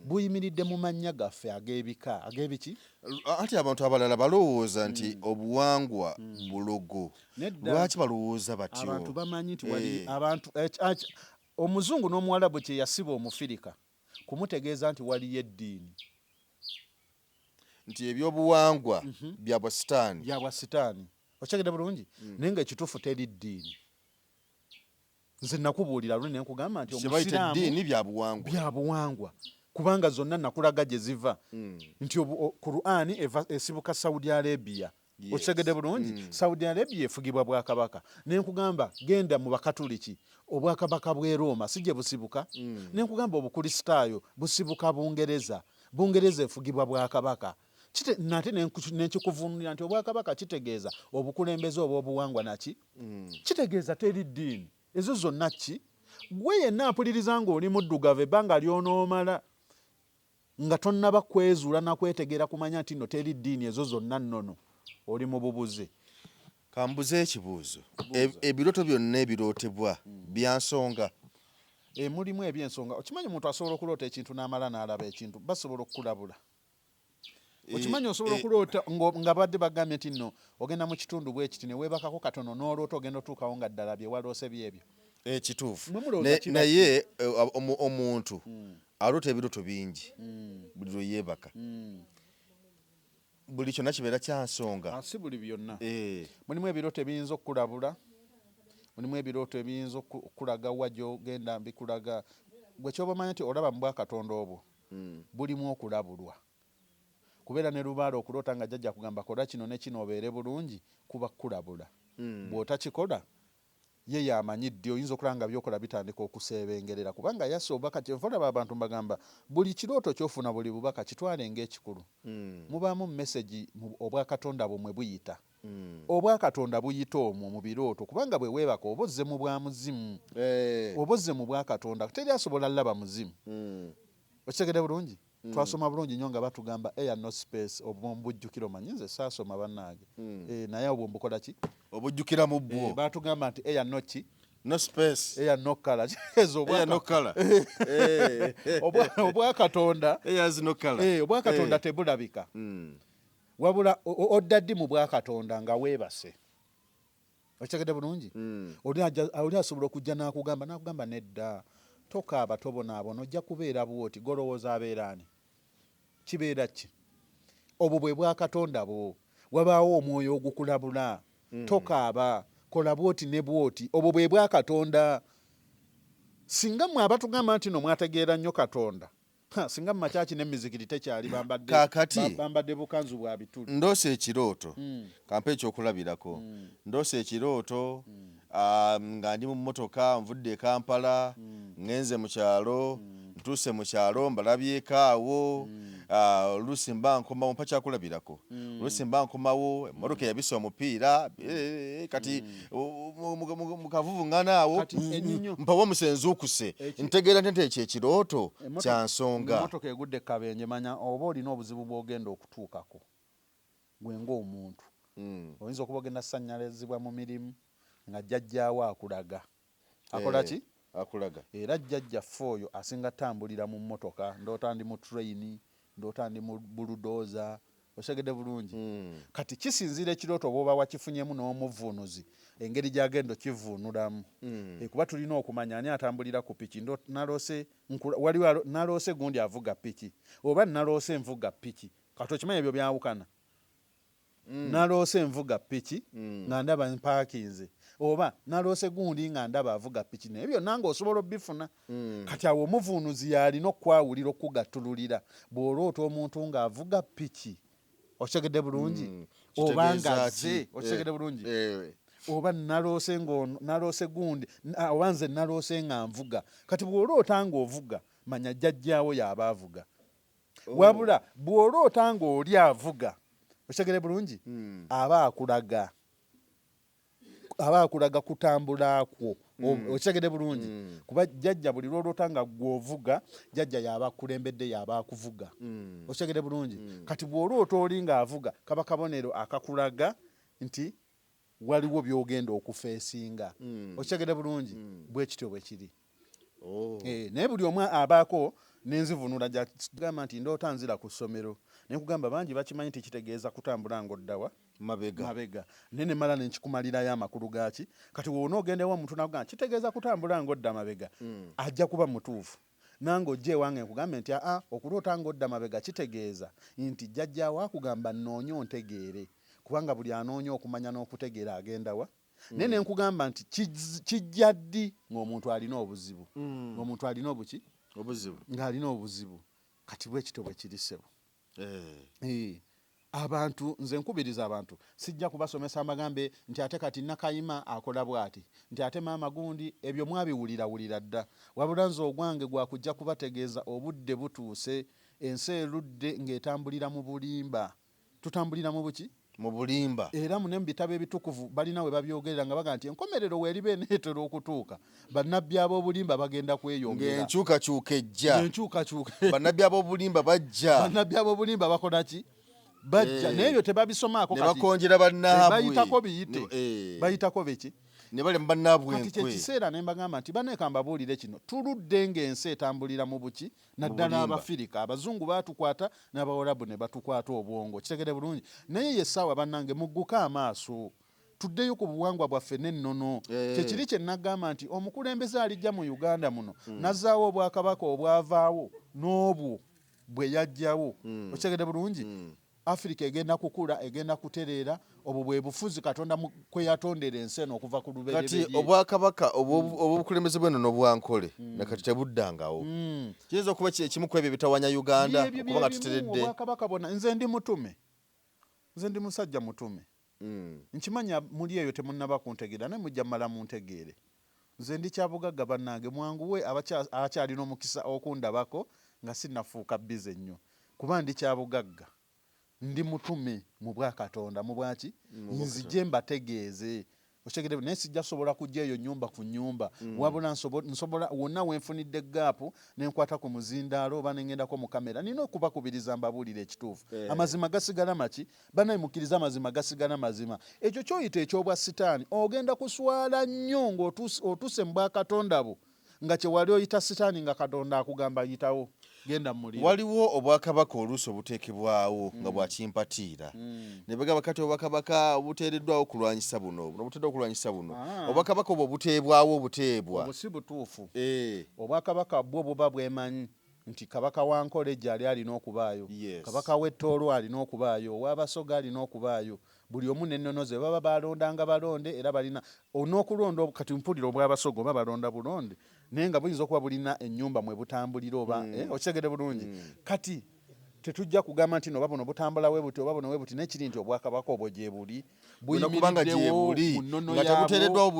buyimiridde mu mannya gaffe ag'ebika, ag'ebiki? Anti abantu abalala balowooza nti obuwangwa bulogo. Nedda. Lwaki balowooza batyo? Abantu bamanyi nti wali abantu omuzungu n'omuwalabu kye yasiba omufirika kumutegeeza nti waliyo eddiini. Nti ebyobuwangwa bya bwa sitaani. Bya bwa sitaani. Okitegedde bulungi? Naye nga ekituufu teri ddiini. Nze nakubuulira luli ne nkugamba nti Kye bayita omusiraamu eddiini bya buwangwa. Bya buwangwa. Kubanga zonna nakulaga gye ziva. Nti Qur'an esibuka Saudi Arabia. Okitegedde bulungi? Saudi Arabia efugibwa bwakabaka. Ne nkugamba genda mu Bakatuliki, obwakabaka bw'e Roma si gye busibuka? Ne nkugamba Obukulisitaayo busibuka Bungereza. Bungereza efugibwa bwakabaka. Nate ne nkikuvvuunulira nti obwakabaka kitegeeza obukulembeze obw'obuwangwa naki? Kitegeeza teri ddiini. Ezo zonna ki? Ggwe yenna ampuliriza ng'oli muddugavu ebbanga ly'onoomala nga tonnaba kwezuula na kwetegeera kumanya nti nno teri ddiini ezo zonna nnono, oli mu bubuze. Kambuze ekibuuzo. Ebirooto byonna ebirootebwa bya nsonga? Mulimu ebyensonga. Okimanyi omuntu asobola okuloota ekintu n'amala n'alaba ekintu, basobola okukulabula. Okimanyi osobola okuloota nga badde bagambye nti nno ogenda mu kitundu bwe kiti, ne weebakako katono n'oloota ogenda otuukawo nga ddala bye waloose byebyo. Kituufu. Mwe mulowooza kiba Naye omuntu aloota ebirooto bingi buli lwe yeebaka. Buli kyonna kibeera kya nsonga. Si buli byonna. Mulimu ebirooto ebiyinza okukulabula, mulimu ebirooto ebiyinza okukulaga wa gy'ogenda, bikulaga. Gwe ky'oba omanya nti olaba mu Bwakatonda obwo bulimu okulabulwa. Kubeera ne lubaale okuloota nga jjajja akugamba kola kino ne kino obeere bulungi kuba kukulabula. Bw'otakikola ye y'amanyi ddi oyinza okulaba nga by'okola bitandika okuseebengerera kubanga yasse obubaka. Ky'ova olaba abantu mbagamba buli kirooto ky'ofuna, buli bubaka kitwale ng'ekikulu. Mubaamu message mu Obwakatonda bwo mwe buyita. Obwakatonda buyita omwo mu birooto kubanga bwe weebaka oba ozze mu bwa muzimu. Oba ozze mu Bwakatonda. Teri asobola laba muzimu. Okitegedde bulungi? Twasoma bulungi nnyo nga batugamba air no space, obwo mbujjukira. Omanyi nze saasoma bannange. Naye obwo mbukola ki? Obujjukira mu bwo. Batugamba nti air no ki? No space. Air no color. Kitegeeza Air no color. Obwakatonda. Air has no color. Obwakatonda tebulabika. Wabula odda ddi mu Bwakatonda? Nga weebase. Okitegedde bulungi? Oli asobola okujja n'akugamba nedda, tokaaba, tobonaabona, ojja kubeera bw'oti. Golowooza abeera ani? Kibeera ki? Obwo bwe Bwakatonda bwo. Wabaawo omwoyo ogukulabula. Tokaaba, kola bw'oti ne bw'oti. Obwo bwe Bwakatonda. Singa mmwe abatugamba nti no mwategeera nnyo Katonda, singa mu makyaki n'emizikiti tekyali bambadde Kaakati bambadde bukanzu bwa bituli. Ndoose ekirooto. Kampe ekyokulabirako. Ndoose ekirooto nga ndi mu mmotoka nvudde e Kampala, ŋŋenze mu kyalo, ntuuse mu kyalo mbalabyeko awo. Oluusi mba nkomawo, mpa kyakulabirako. Oluusi mba nkomawo, emmotoka eyabise omupiira, kati mu kavuvuŋŋano awo Kati ennyinyo mpawo omusenzuukuse. Ntegeera nte nti ekyo ekirooto kya nsonga. Emmotoka egudde kabenje, manya oba olina obuzibu bw'ogenda okutuukako gwe ng'omuntu. Oyinza okuba ogenda ssannyalazibwa mu mirimu nga jjajjaawo akulaga. Akola ki? Akulaga. Era jjajjaffe oyo asinga tambulira mu mmotoka, ndoota ndi mu train, ndoota ndi mu bulldozer, okitegedde bulungi? Kati kisinziira ekirooto bw'oba wakifunyemu n'omuvvuunuzi engeri gy'agenda okivvuunulamu. Kuba tulina okumanya ani atambulira ku piki. Naloose waliwo naloose gundi avuga piki oba naloose nvuga piki. Kati okimanyi ebyo byawukana. Naloose nvuga piki nga ndaba mpaakinze oba naloose gundi nga ndaba avuga piki, naye byonna ng'osobola obifuna. Kati awo omuvuunuzi y'alina okwawulira okugattululira. Bw'oloota omuntu ng'avuga piki, okitegedde bulungi? Oba Kitegeeza ng'azze, ki? okitegedde bulungi? Oba naloose ng'ono, naloose gundi, oba nze naloose nga nvuga. Kati bw'oloota ng'ovuga, manya jjajjaawo y'aba avuga. Wabula bw'oloota ng'oli avuga, okitegedde bulungi? Aba akulaga. Aba akulaga kutambula kwo. Okitegedde bulungi? Kuba jjajja buli lw'oloota nga ggwe ovuga, jjajja y'aba akulembedde, y'aba akuvuga. Okitegedde bulungi? Kati bw'oloota oli ng'avuga, kaba kabonero akakulaga nti waliwo by'ogenda okufeesinga. Okitegedde bulungi? Bwe kityo bwe kiri. Naye buli omu abaako n'enzivuunula gy'agamba nti ndoota nzira ku ssomero. Ne nkugamba bangi bakimanyi nti kitegeeza kutambula ng'odda wa? Mabega. Mabega. Naye ne mmala ne nkikumalirayo amakulu gaaki. Kati bw'onoogenda ew'omuntu n'akugamba kitegeeza kutambula ng'odda mabega, ajja kuba mutuufu. Nange ojja ewange nkugambe nti aa, okuloota ng'odda mabega kitegeeza nti jjajjaawo akugamba nnoonye ontegeere. Kubanga buli anoonya okumanya n'okutegeera agenda wa? Naye ne nkugamba nti kijja ddi ng'omuntu alina obuzibu. Ng'omuntu alina obuki? Obuzibu. Ng'alina obuzibu. Kati bwe kityo bwe kiri ssebo. Abantu nze nkubiriza abantu, sijja kubasomesa mbagambe nti ate kati Nakayima akola bw'ati, nti ate maama gundi, ebyo mwabiwulirawulira dda. Wabula nze ogwange gwa kujja kubategeeza obudde butuuse, ensi erudde ng'etambulira mu bulimba. Tutambulira mu buki? Mu bulimba. Era ne mu bitabo ebitukuvu balina we babyogerera nga bagamba nti enkomerero weeriba eneetera okutuuka, bannabbi ab'obulimba bagenda kweyongera. Ng'enkyukakyuka ejja. Ng'enkyukakyuka. Bannabbi ab'obulimba bajja. Bannabbi ab'obulimba bakola ki? Bajja. Naye ebyo tebabisomaako Ne kati. bakonjera bannaabwe. Bayitako biyite. Bayitako biki? Ne balya mu bannaabwe Kati enkwe. kyekiseera ne mbagamba nti bannaye kambabuulire kino, tuludde ng'ensi etambulira mu buki, naddala Bulimba. Abafirika. Abazungu baatukwata n'Abawarabu ne batukwata obwongo, kitegere bulungi. Naye ye essaawa bannange mugguke amaaso, tuddeyo ku buwangwa bwaffe n'ennono. Kyekiri kye nagamba nti omukulembeze alijja mu Uganda muno nazzaawo obwakabaka obwavaawo n'obwo bwe yajjawo, okitegedde bulungi. Afirika egenda kukula, egenda kutereera. Obwo bwe bufuzi Katonda kwe yatondera ensi eno okuva ku Kati lubereberye. obwakabaka obw'obukulembeze bw'ennono n'obwankole nakati tebuddangawo. Kiyinza okuba ekimu ku ebyo ebitawanya Uganda Byebyo okuba nga byebimu, tuteredde. Obwakabaka bwonna. Nze ndi mutume, nze ndi musajja mutume. Nkimanya muli eyo temunnaba kuntegeera, naye mujja mmala muntegeere. Nze ndi kyabugagga bannange, mwanguwe abakyalina omukisa okundabako nga sinnafuuka bize nnyo, kuba ndi kyabugagga, ndi mutume mu bwakatonda, mu bwaki, nzije mbategeeze, okitegedde? Naye sijja sobola kujja eyo nnyumba ku nnyumba, wabula nsobola wonna wenfunidde gaapu nenkwata ku muzindaalo oba nengendako mu kamera, nina okubakubiriza mbabuulire ekituufu. Amazima gasigala maki, bannaye mukkirize, amazima gasigala mazima. Ekyo kyoyita ekyobwa sitaani, ogenda kuswala nnyo ng'otuuse mu bwakatonda bwo nga kyewali oyita sitaani, nga Katonda akugamba yitawo, genda mu muliro. Waliwo obwakabaka oluusi obuteekebwawo nga bwakimpatiira, ne bagamba kati obwakabaka obuteereddwawo okulwanyisa buno, buno buteereddwa okulwanyisa buno. Obwakabaka obwo buteebwawo obuteebwa? Obwo si butuufu. Obwakabaka bwo buba bwemanyi nti kabaka wa Nkole gyali alina okubaayo, kabaka w'Ettoolo alina okubaayo, ow'Abasoga alina okubaayo, buli omu n'ennono ze baba balondanga balonde. Era balina n'okulonda. Kati mpulira obw'Abasoga oba balonda bulonde, naye nga buyinza okuba bulina ennyumba mwe butambulira oba okitegedde bulungi. Kati tetujja kugamba nti no oba buno butambula we buti oba buno we buti, naye kiri nti obwakabaka obwo gye buli Bulina kuba nga buyimiriddewo gyebuli mu nnono nga yaabwo. tebuteereddwawo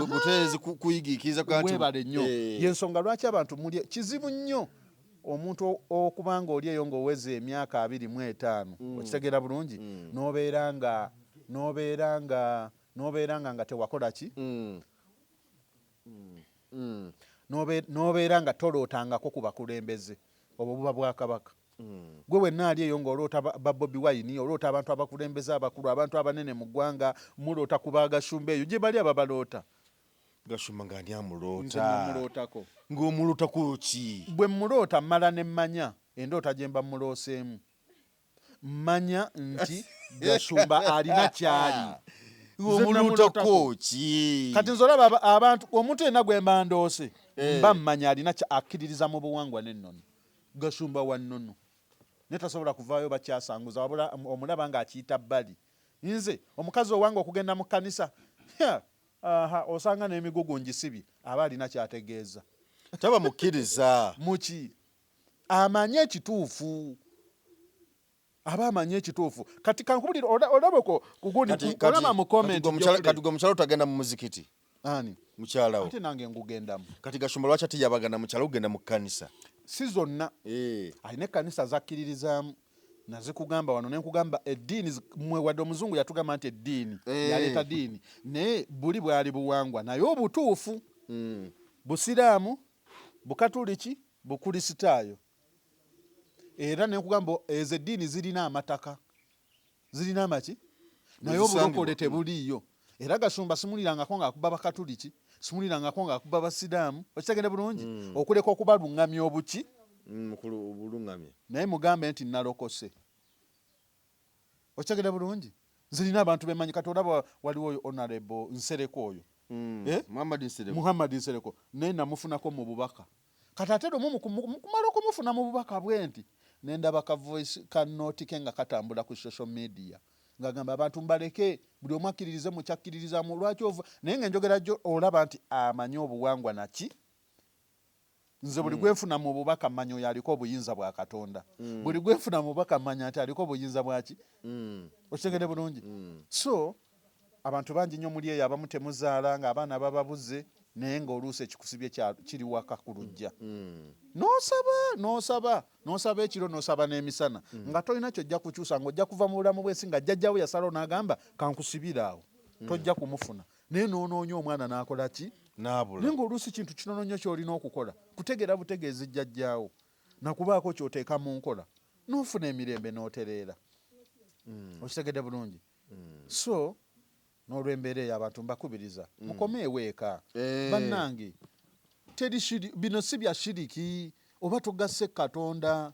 buteerezi kuyigiikiriza kuba nti Weebale nnyo. Yensonga lwaki abantu muli kizibu nnyo omuntu okuba nga oli eyo ng'oweza emyaka 25, okitegeera bulungi, n'obeera nga nga tewakola ki, n'obeera nga tolootangako ku bakulembeze. Obwo buba bwakabaka. Gwe wenna ali eyo ng'oloota ba Bobi Wine, oloota abantu abakulembeze abakulu, abantu abanene mu ggwanga, muloota ku bagashumba eyo gye bali ababaloota. Gashumba nga ani Nze amuloota? Namulootako. Ng'omulootako ki? Bwe muloota mmala ne mmanya endoota gye mba mulooseemu, mmanya nti Gashumba alina kyali. Nze Ng'omulootako namulootako. ki? Kati nze olaba abantu, omuntu yenna gwe mba ndoose, mba mmanya alina akkiririza mu buwangwa n'ennono. Gashumba wa nnono, naye tasobola kuvaayo bakyasanguza, wabula omulaba ng'akiyita bbali. Nze omukazi owange okugenda mu kkanisa, aha, osanga n'emigugu ngisibye, aba alina kyategeeza. Taba mukkiriza. Muki amanye ekituufu, aba amanye ekituufu. Kati kankubulire, olabako kugundi, olaba mu comment. Kati gwe mukyala otagenda mu muzikiti? Ani? Mukyalawo. Ate nange ngugendamu. Kati Gashumba lwaki ate yabagana mukyala okugenda mu kkanisa? Si zonna. Alina ekkanisa zakkiririzaamu, nazikugamba wano nenkugamba eddiini mwe wadde omuzungu yatugamba nti eddiini yaleeta diini, naye buli bwali buwangwa. Naye obutuufu busiraamu, bukatuliki, bukulisitaayo. Era nenkugamba ezo eddiini zirina amataka, zirina amaki, naye Zisangibwa. obulokole tebuliiyo. Era Gashumba simulirangako ng'akuba bakatuliki, simulirangako ng'akuba basiraamu, okitegende bulungi, okuleka okubaluŋŋamya obuki. Mukulu obuluŋŋamya. Naye mugambe nti nalokose, okitegere bulungi. Nze nina abantu bemanyi. Kati olaba waliwo oyo Honorable Nsereko oyo. Eh? Muhammad Nsereko. Muhammad Nsereko, naye namufunako mu bubaka. Kati ate lumu mu kumala okumufuna mu bubaka bwe nti nendaba ka voice ka note ke nga katambula ku social media ng'agamba abantu mbaleke buli omu akkiririze mu kyakkiririzamu, lwaki ova. Naye ng'enjogera gyo olaba nti amanyi obuwangwa naki. Nze buli gwenfuna mu bubaka mmanya oyo aliko obuyinza bwa Katonda. Buli gwenfuna mu bubaka mmanya nti aliko obuyinza bwaki, okitegedde bulungi. So abantu bangi nnyo muli eyo abamu temuzaala ng'abaana bababuze, naye ng'oluusi ekikusibye kiri waka ku luggya. N'osaba, n'osaba, n'osaba ekiro, n'osaba n'emisana, nga tolina kyojja kukyusa, ng'ojja kuva mu bulamu bw'ensi nga jjajjawo yasalawo n'agamba kankusibire awo, tojja kumufuna. Naye n'onoonya omwana n'akola ki? N'abula. Naye ng'oluusi kintu kitono nnyo ky'olina okukola, kutegeera butegeezi jjajjaawo nakubaako ky'oteeka mu nkola, n'ofuna emirembe n'otereera, okitegedde bulungi. So N'olwembeera eyo abantu mbakubiriza mukomeewo eka. Bannange, teri bino si bya shiriki oba togasse Katonda.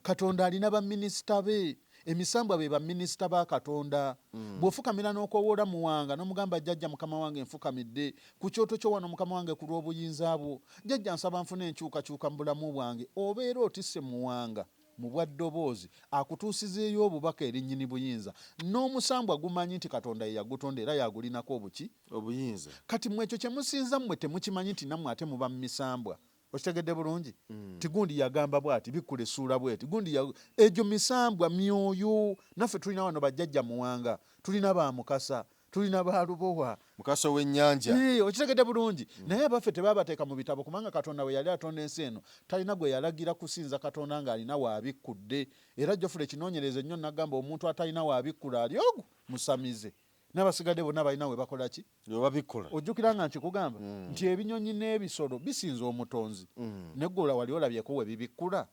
Katonda alina baminisita be. Emisambwa be baminisita ba Katonda. Bw'ofukamira n'okowoola Muwanga n'omugamba, jjajja mukama wange nfukamidde ku kyoto kyo wano mukama wange ku lw'obuyinza bwo, jjajja nsaba nfune enkyukakyuka mu bulamu bwange, obeera otisse Muwanga mu bwa ddoboozi akutuusizeeyo obubaka eri nnyini buyinza. N'omusambwa gumanyi nti Katonda ye yagutonda era y'agulinako obuki? Obuyinza. Kati mmwe ekyo kye musinza mmwe temukimanyi nti nammwe ate muba mu misambwa. Okitegedde bulungi? Nti gundi yagamba bw'ati, bikkula essuula bw'eti, gundi ya, egyo misambwa, myoyo. Naffe tulina wano bajjajja Muwanga, tulina ba Mukasa, tulina ba Lubowa. Mukasa ow'ennyanja. Okitegedde bulungi? Naye abaffe tebaabateeka mu bitabo kubanga Katonda bwe yali atonda ensi eno talina gwe yalagira kusinza Katonda ng'alina w'abikkudde. Era Geoffrey kinoonyereze nnyo n'agamba omuntu atalina w'abikkula ali ogwo musamize. N'abasigadde bonna balina we bakola ki? We babikkola. Ojjukira nga nkikugamba nti ebinyonyi n'ebisolo bisinza Omutonzi. Naye ggwe wali olabyeko we bibikkula?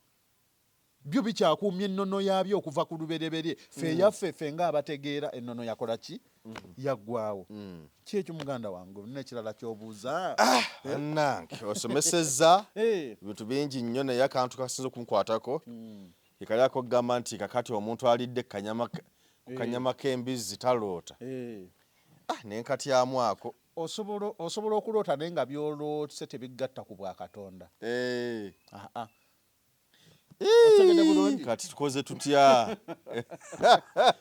Byo bikyakuumye ennono yaabyo okuva ku lubereberye. Ffe eyaffe ffe ng'abategeera ennono yakola ki? Yaggwaawo. Ki ekyo muganda wange olina ekirala ky'obuuza? Bannange, osomesezza ebintu bingi nnyo, naye akantu kasinza okunkwatako kekali akokugamba nti kakati omuntu alidde ku kanyama k'embizzi taloota. Ah, nenkatyamu ako. Osobola okuloota naye nga by'oloose tebigatta ku bwa Katonda. Aa. Okitegedde bulungi? Kati tukoze tutya?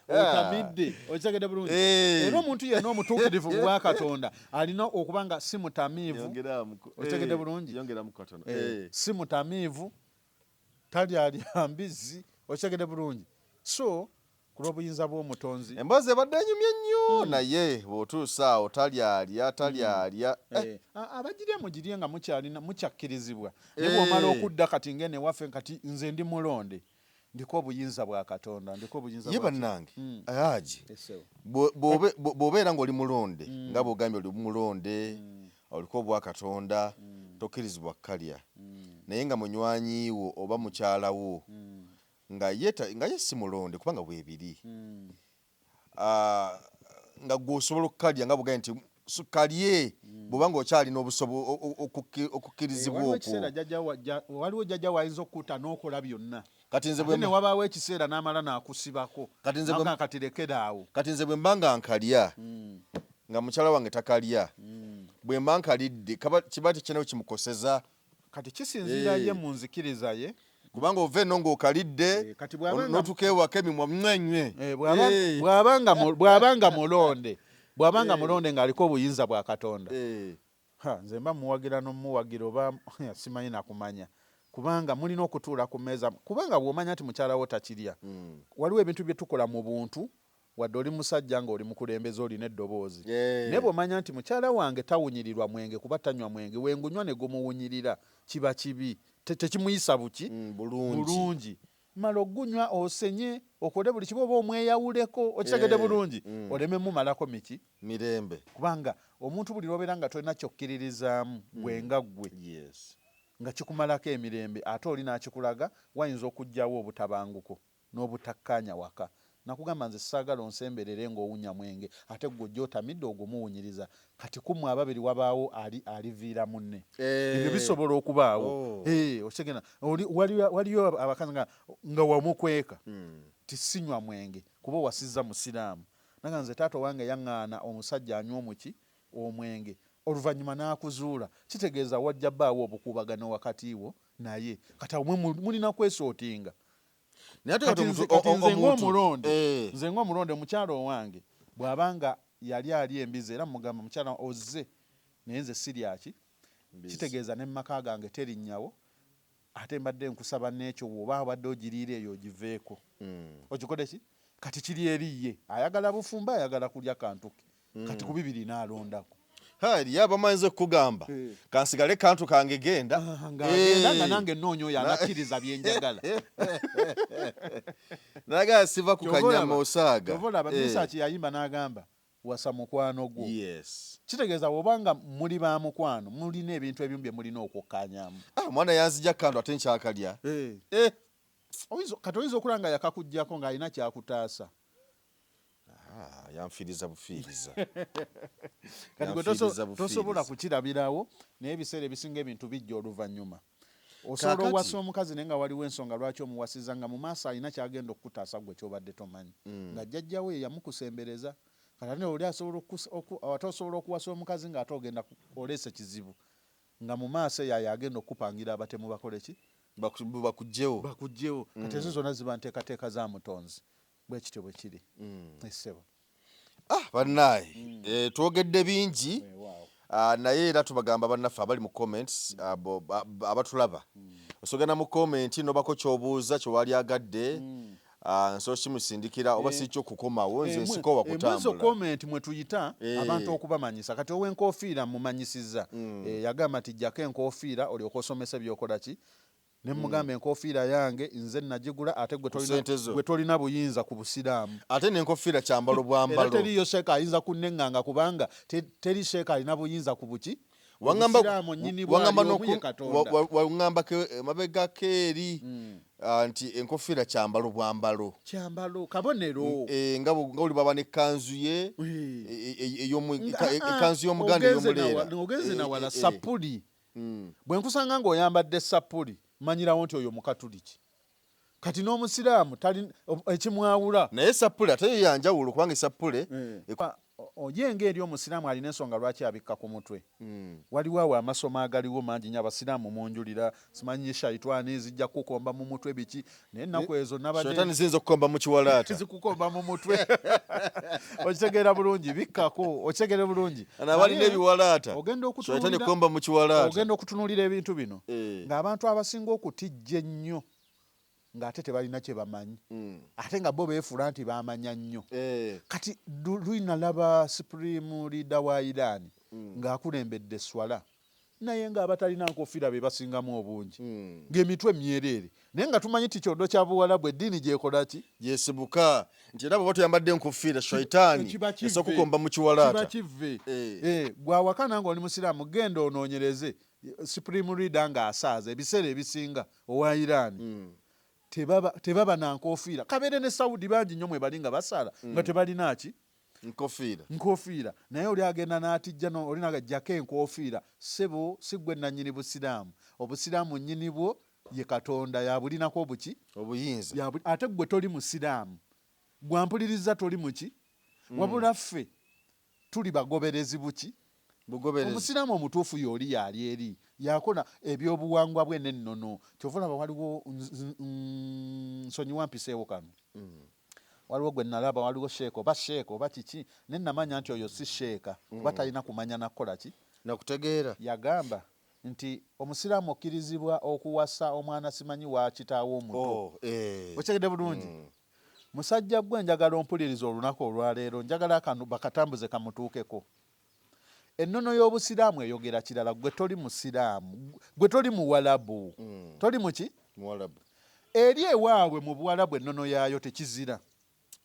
Otamidde. Okitegedde bulungi? Era omuntu yenna omutuukirivu mu bwa Katonda alina okuba nga si mutamiivu. Okitegedde bulungi? Yongeramu katono. Si mutamiivu, talyalya mbizzi. Okitegedde bulungi? So ku lw'obuyinza bw'Omutonzi. Emboozi ebadde enyumye nnyo, naye bw'otuusa awo talyalya talyalya. Abagirya mugirye nga mukyalina mukyakkirizibwa, naye bw'omala okudda kati ngene waffe, kati nze ndi mulonde, ndiko obuyinza bwa Katonda, ndiko obuyinza Ye bwa ki? Bannange, Haji, Essewo. bw'obeera ng'oli mulonde, nga bw'ogambye oli mulonde, oliko obwa Katonda, tokkirizibwa kukalya, naye nga munywanyi wo oba mukyala wo nga ye nga ye si mulonde, kubanga bwebiri, nga gwe osobola okukalya nga bwogambye nti kalye bw'oba ng'okyalina okukkirizibwa Waliwo okwo. ekiseera waliwo jjajja wayinza okutta n'okola byonna. Kati nze Ate bwe ne wabaawo ekiseera n'amala n'akusibako. Kati nze N'agamba kati lekera awo. Kati nze bwe mba nga nkalya nga mukyala wange takalya, bwe mba nkalidde kiba tekirina kimukoseza? Kati kisinziira ye mu nzikiriza ye. Kubanga ova eno ng'okalidde, Kati bw'aba n'otuuka ewaka emimwa mwenywe. Bw'aba nga mulonde ng'aliko obuyinza bwa Katonda, ha, nze mba muwagira n'omuwagira oba simanyi nakumanya, kubanga mulina okutuula ku mmeeza, kubanga bw'omanya nti mukyala wo takirya, waliwo ebintu bye tukola mu buntu, wadde oli musajja ng'oli mukulembeze olina eddoboozi, naye bw'omanya nti mukyala wange tawunyirirwa mwenge kuba tanywa mwenge, wengunywa ne gumuwunyirira kiba kibi. Tekimuyisa buki? Bulungi. Bulungi. Mala ogunywa osenye okole buli kimu oba omweyawuleko. Okitegedde bulungi? Oleme mumalako miki? Mirembe. Kubanga omuntu buli lwobeera nga tolina kyokkiririzaamu gwe nga ggwe, nga kikumalako emirembe, ate oli n'akikulaga, wayinza okuggyawo obutabanguko n'obutakkaanya waka. Nakugamba nze saagala onsemberere ng'owunya mwenge, ate gwe ojja otamidde ogwo muwunyiriza. Kati kummwe ababiri wabaawo ali aliviira munne. Ebyo bisobola okubaawo. Okitegera? Waliyo abakazi nga wamukweka ti sinywa mwenge kuba owasizza musiraamu, nanga nze taata owange yaŋŋaana omusajja anywa omuki omwenge, oluvannyuma n'akuzuula, kitegeeza wajja bbaawo obukuubagano wakati wo naye. Kati awo mwe mulina kwesootinga. Naye ate Kati kati nze ng'omulonde, nze ng'omulonde, omukyalo owange bw'abanga yali ali embizi, era mugamba, mukyala ozze naye nze siryaki, kitegeeza ne mumaka gange terinnyawo, ate mbadde nkusaba n'ekyo bw'oba obadde ogiriira eyo ogiveeko. Okikole ki? Kati kiri eri ye, ayagala bufumbo, ayagala kulya kantu ke. Kati ku bibiri n'alondako. Ha, eriyo abamanyiza okukugamba kansigale kantu kange genda. Ng'agenda nga nange nnoonya oyo anakkiriza bye njagala. Nagala siva ku Ky'ova kanyama olaba- osaaga. Ky'ova olaba Misaki yayimba n'agamba wasa mukwano gwo. Kitegeeza bw'obanga muli ba mukwano, mulina ebintu ebimu bye mulina okukkaanyaamu. Ah, omwana yanzija kantu ate nkyakalya. Kati oyinza okulaba nga yakakuggyako ng'alina kyakutaasa. Ah, yanfiiriza bufiiriza. Kati gwe Yanfiiriza tosobola bufiiriza. kukirabirawo, naye ebiseera ebisinga ebintu bijja oluvannyuma. Osobola Kaakati owasa omukazi naye nga waliwo ensonga lwaki omuwasiza, nga mu maaso alina kyagenda okukutaasa gwe kyobadde tomanyi, nga jjajjawe ye yamukusembereza. Kati ate oli asobola ate osobola okuwasa omukazi ng'ate ogenda oleese kizibu, nga mu maaso eyo ayo agenda okukupangira abatemu bakole ki? Bakuggyewo. Bakuggyewo. Kati ezo zonna ziba nteekateeka za mutonzi, bwe kityo bwe kiri. Essebo. Ah, bannaaye, twogedde bingi. Ah, naye era tubagamba bannaffe abali mu comments, abo abatulaba, osogenda mu comment nobako kyobuuza kyewali agadde, nsobola kimusindikira oba si kyo kukomawo nze nsikowa Mwezo kutambula. Comment mwe tuyita abantu okubamanyisa. Kati ow'enkofiira mumanyisiza. Yagamba nti jjako enkofiira olyoke osomese byokola ki, ne mugamba enkofiira yange nze nagigula, ate gwe Ku ssente zo. Gwe tolina buyinza ku busiraamu. Ate n'enkofiira kyambalo Era bwambalo. Teriyo sheeka ayinza kunneŋŋanga, kubanga teri sheeka alina buyinza ku buki. Obusiraamu nnyini Wangamba bwali omu ye Katonda. Waŋŋambako emabegako eri nti enkofiira kyambalo bwambalo. Kyambalo, kabonero. Nga buli bwaba n'ekkanzu ye ekkanzu y'omuganda Ogenze ey'omuleera. Ogenze nawala sapuli. Bwe nkusanga ng'oyambadde sapuli, manyirawo nti oyo mukatuliki. Kati n'omusiraamu tali ekimwawula. Naye sapule ate yo yanjawulo, kubanga esapule Ye ng'eri omusiraamu alina ensonga lwaki abikka ku mutwe. Waliwo awo amasomo agaliwo mangi nnyo. Abasiraamu munjulira, simanyi shaitwani zijja kukukomba mu mutwe biki, naye ennaku ezo nabadde Shaitani ziyinza okukomba mu kiwalaata. Zikukomba mu mutwe. Okitegeera bulungi? Bikkako, okitegeera bulungi. Ano abalina Naye ebiwalaata, ogenda shaitani okutunuulira ekomba mu kiwalaata. Ogenda okutunuulira ebintu bino ng'abantu abasinga okutijja ennyo ng'ate tebalina kye bamanyi, ate nga bo beefuula nti bamanya nnyo. Kati luli nalaba supreme leader wa Iran ng'akulembedde eswala, naye ng'abatalina nkofiira be basingamu obungi, ng'emitwe myereere, naye nga tumanyi ti kyondo kya buwalabu, eddiini gyekola ki? Gyesibuka nti era bw'oba toyambadde enkofiira, shaitaani Kiba kive. esobola okukomba mu kiwalaata. Kiba kive. Gwawakana ng'oli musiraamu, genda onoonyereze supreme leader ng'asaaza ebiseera ebisinga owa Iran, tebaba na nkofiira. Kabeere ne Saudi, bangi nnyo mwe bali nga basaala nga tebalina ki? Nkofiira. Nkofiira. Naye oli agenda n'atijja oli nagajjako enkofiira. Ssebo, si ggwe nannyini busiraamu. Obusiraamu nnyini bwo ye Katonda, yabulinako obuki? Obuyinza. Ate ggwe toli musiraamu, gwampuliriza toli muki, wabula ffe tuli bagoberezi buki? Bugoberezi. Omusiraamu omutuufu y'oli yaali eri yakola ebyobuwangwa bwe n'ennono. Kyova olaba waliwo nsonyiwa mpiseewo kano, waliwo gwe nalaba, waliwo sheeka oba sheeka oba kiki, ne namanya nti oyo si sheeka, kuba talina kumanya nakukola ki? Nakutegeera. Yagamba nti omusiraamu okkirizibwa okuwasa omwana simanyi wa kitaawe omuto. Oh. Okitegedde bulungi? Musajja gwe, njagala ompuliriza olunaku olwaleero, njagala kano bakatambuze kamutuukeko. Ennono y'obusiraamu eyogera kirala. Gwe toli musiraamu, gwe toli muwalabu, toli muki? Muwalabu. Eri ewaabwe mu buwalabu ennono yaayo tekizira.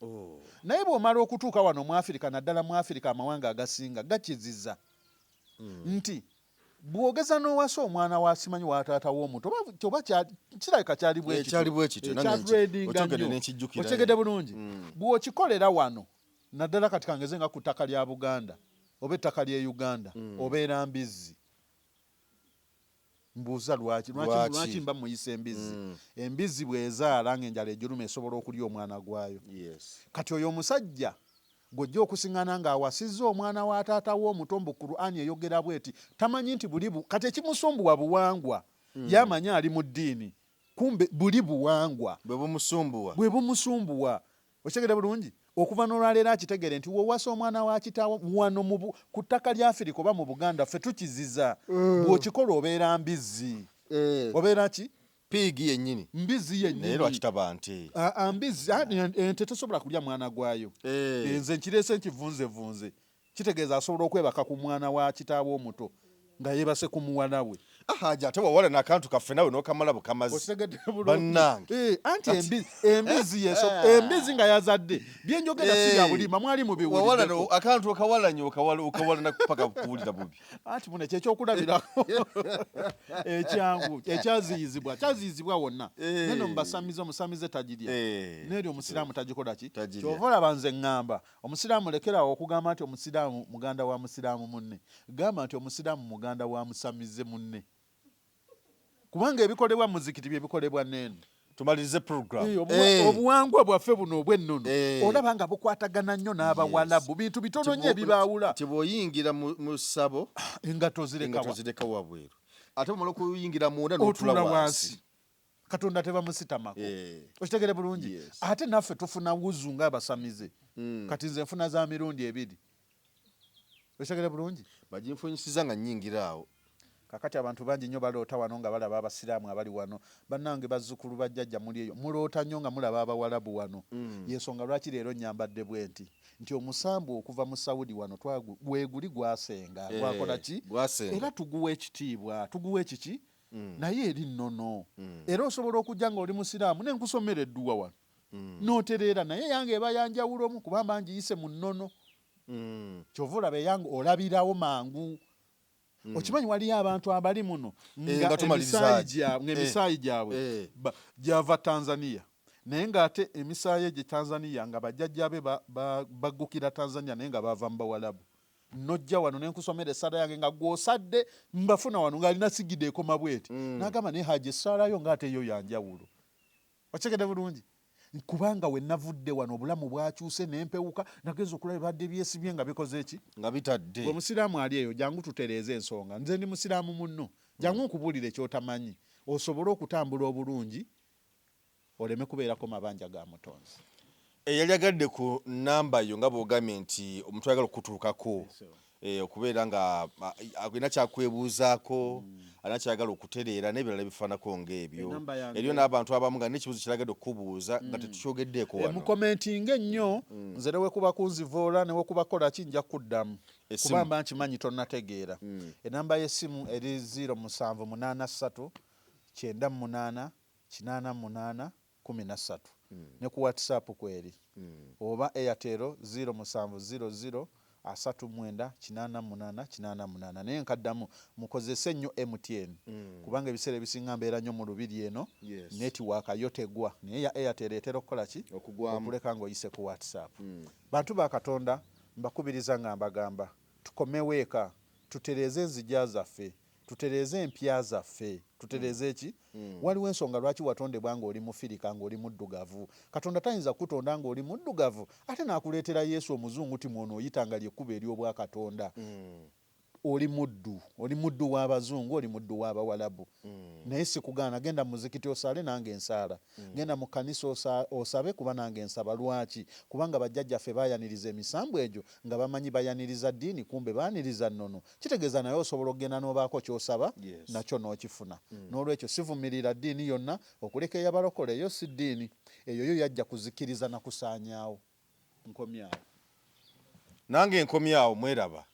Oh. Naye bw'omala okutuuka wano mu Afirika, naddala mu Afirika amawanga agasinga gakiziza nti bw'ogeza n'owasa omwana wa simanyi wa taata w'omuto, oba kirabika kyali bwe Eh, kityo. Kyali bwe kityo. Eh, Nange kyatredinga okyogedde nnyo. ne nkijjukira. Okitegedde bulungi? Bw'okikolera wano, naddala kati kangeze nga ku ttaka lya Buganda oba ettaka ly'e Uganda, obeera mbizzi. Mbuuza lwaki? Lwaki? Lwaki mba muyisa embizzi? Embizzi bw'ezaala ng'enjala egiruma, esobola okulya omwana gwayo. Kati oyo omusajja gw'ojja okusiŋŋana ng'awasizza omwana wa taata we omuto, mbu Kur'ani eyogera bweti, tamanyi nti buli kati ekimusumbuwa buwangwa. Yamanyi ali mu ddiini, kumbe buli buwangwa bwe bumusumbuwa. Bwe bumusumbuwa. Okitegere bulungi? Okuva n'olwaleero akitegere nti wowasa omwana wa kitaawo wano ku ttaka lya Afirika oba mu Buganda, ffe tukiziza. Bw'okikola obeera mbizzi. Obeera ki? Pig yennyini. Mbizzi Naye yennyini. lwaki taba nte? Ah, mbizzi. Ente tesobola kulya mwana gwayo. Nze nkireese nkivunzevunze, kitegeeza asobola okwebaka ku mwana wa kitaawe omuto nga yeebase ku muwala we. Haji ate wawala n'akantu kaffe nawe n'okamala bukamazi. Okitegedde bulungi? Bannange. Anti embizi yeso, embizi nga yazadde. Byenjogera si bya bulimba, mwali mubiwuliddeko. Wawala akantu okawalanye, okawala, okawala na paka kuwulira bubi. Anti muno kyekyokulabirako ekyangu ekyaziyizibwa, kyaziyizibwa wonna. Neno mubasamize, omusamize tagirya. Neeri omusiraamu tagikola ki? Tagirya. Kyova olaba nze ŋŋamba omusiraamu lekerawo okugamba nti omusiraamu muganda wa musiraamu munne. Gamba nti omusiraamu muganda wa musamize munne. Kubanga ebikolebwa mu muzikiti bye bikolebwa neeno. Tumalirize program. Obuwangwa bwaffe buno obw'ennono olaba nga bukwatagana nnyo n'Abawalabu. Bintu bitono nnyo ebibaawula. Tebwoyingira mu ssabo, engatto zireka engatto wa? zireka wabweru. Ate bw'omala okuyingira munda n'otuula Otuula wansi. wansi. Katonda tebamusitamako. Okitegere bulungi? Ate naffe tufuna wuzu ng'abasamize. Kati nze nfuna za mirundi ebiri. Okitegere bulungi? Baginfunyisiza nga nnyingira awo. Kakati abantu bangi nnyo baloota wano nga balaba abasiraamu abali wano. Bannange bazzukulu bajjajja muli eyo. Muloota nnyo nga mulaba abawalabu wano. Y'ensonga lwaki leero nnyambadde bwe nti. Nti omusambu okuva mu Saudi wano weeguli gwasenga. Gwakola ki? Gwasenga. Era tuguwa ekitiibwa. Tuguwa ekiki? Naye eri nnono. Era osobola okujja ng'oli musiraamu ne nkusomera edduwa wano. N'otereera naye yange eba ya njawulomu kubanga ngiyise mu nnono. Ky'ova olaba eyange olabirawo mangu. Okimanyi waliyo abantu abali muno nga Nga tumaliriza agi. ng'emisaayi gyabwe gyava Tanzania. Naye ng'ate emisaayi egyo Tanzania nga bajjajjaabe baggukira Tanzania naye nga bava mu Bawalabu. Nojja wano ne nkusomera essaala yange nga gw'osadde mbafuna wano ng'alina sigida ekoma bw'eti. N'agamba naye Haji essaala yo ng'ate yo ya njawulo. Okitegedde bulungi? Kubanga we navudde wano obulamu bwakyuse ne mpewuka, nagenze okulaba ebibadde byesibye nga bikoze ki? Nga bitadde. Gwe musiraamu ali eyo jangu tutereeze ensonga. Nze ndi musiraamu munno. Jangu nkubuulire ky'otamanyi osobole okutambula obulungi oleme kubeerako mabanja ga mutonzi. Eyali agadde ku nnamba yo nga bw'ogambye nti omuntu ayagala okukutuukako, okubeera nga alina kyakwebuuzaako, alina kyayagala okutereera n'ebirala ebifaananako ng'ebyo. Ennamba yange. Eriyo n'abantu abamu nga n'ekibuuzo ky'ayagadde okukubuuza nga tetukyogeddeeko wano. Mukomentinge nnyo, nze ne bwe kuba kunzivoola ne bwe kuba kukola ki nja kuddamu. Essimu. Kuba mba nkimanyi tonnategeera. Ennamba y'essimu eri zero musanvu munaana ssatu, kyenda mu munaana, kinaana mu munaana, kumi na ssatu. Ne ku WhatsApp kweri. Oba Airtel zero musanvu zero zero, asatu mwenda, kinaana munaana, kinaana munaana. Naye nkaddamu mukozese nnyo MTN. Kubanga ebiseera ebisinga mbeera nnyo mu lubiri eno, network yo tegwa. Naye ya Airtel etera okukola ki? Okugwamu. Okuleka ng'oyise ku WhatsApp. Bantu ba Katonda mbakubiriza nga mbagamba tukomewo eka, tutereeze enzija zaffe, tutereeze empya zaffe, tutereeze ki? Waliwo ensonga lwaki watondebwa ng'oli mufirika, ng'oli muddugavu. Katonda tayinza kukutonda ng'oli muddugavu ate n'akuleetera Yesu omuzungu ti mwono oyita nga ly'ekkubo ery'obwakatonda. Oli muddu, oli muddu w'abazungu, oli muddu w'abawalabu. Naye sikugaana, genda mu muzikiti osaale nange nsaala. Genda mu kkanisa osabe kuba nange nsaba. Lwaki? Kubanga bajjajjaffe baayaniriza emisambu egyo nga bamanyi bayaniriza ddiini, kumbe baaniriza nnono. Kitegeeza naye osobola okugenda n'obaako ky'osaba, nakyo n'okifuna. N'olwekyo sivumirira ddiini yonna, okuleka ey'abalokole eyo si ddiini. Eyo yo yajja kuzikiriza na kusaanyaawo. Nkomyawo. Nange nkomyawo mweraba.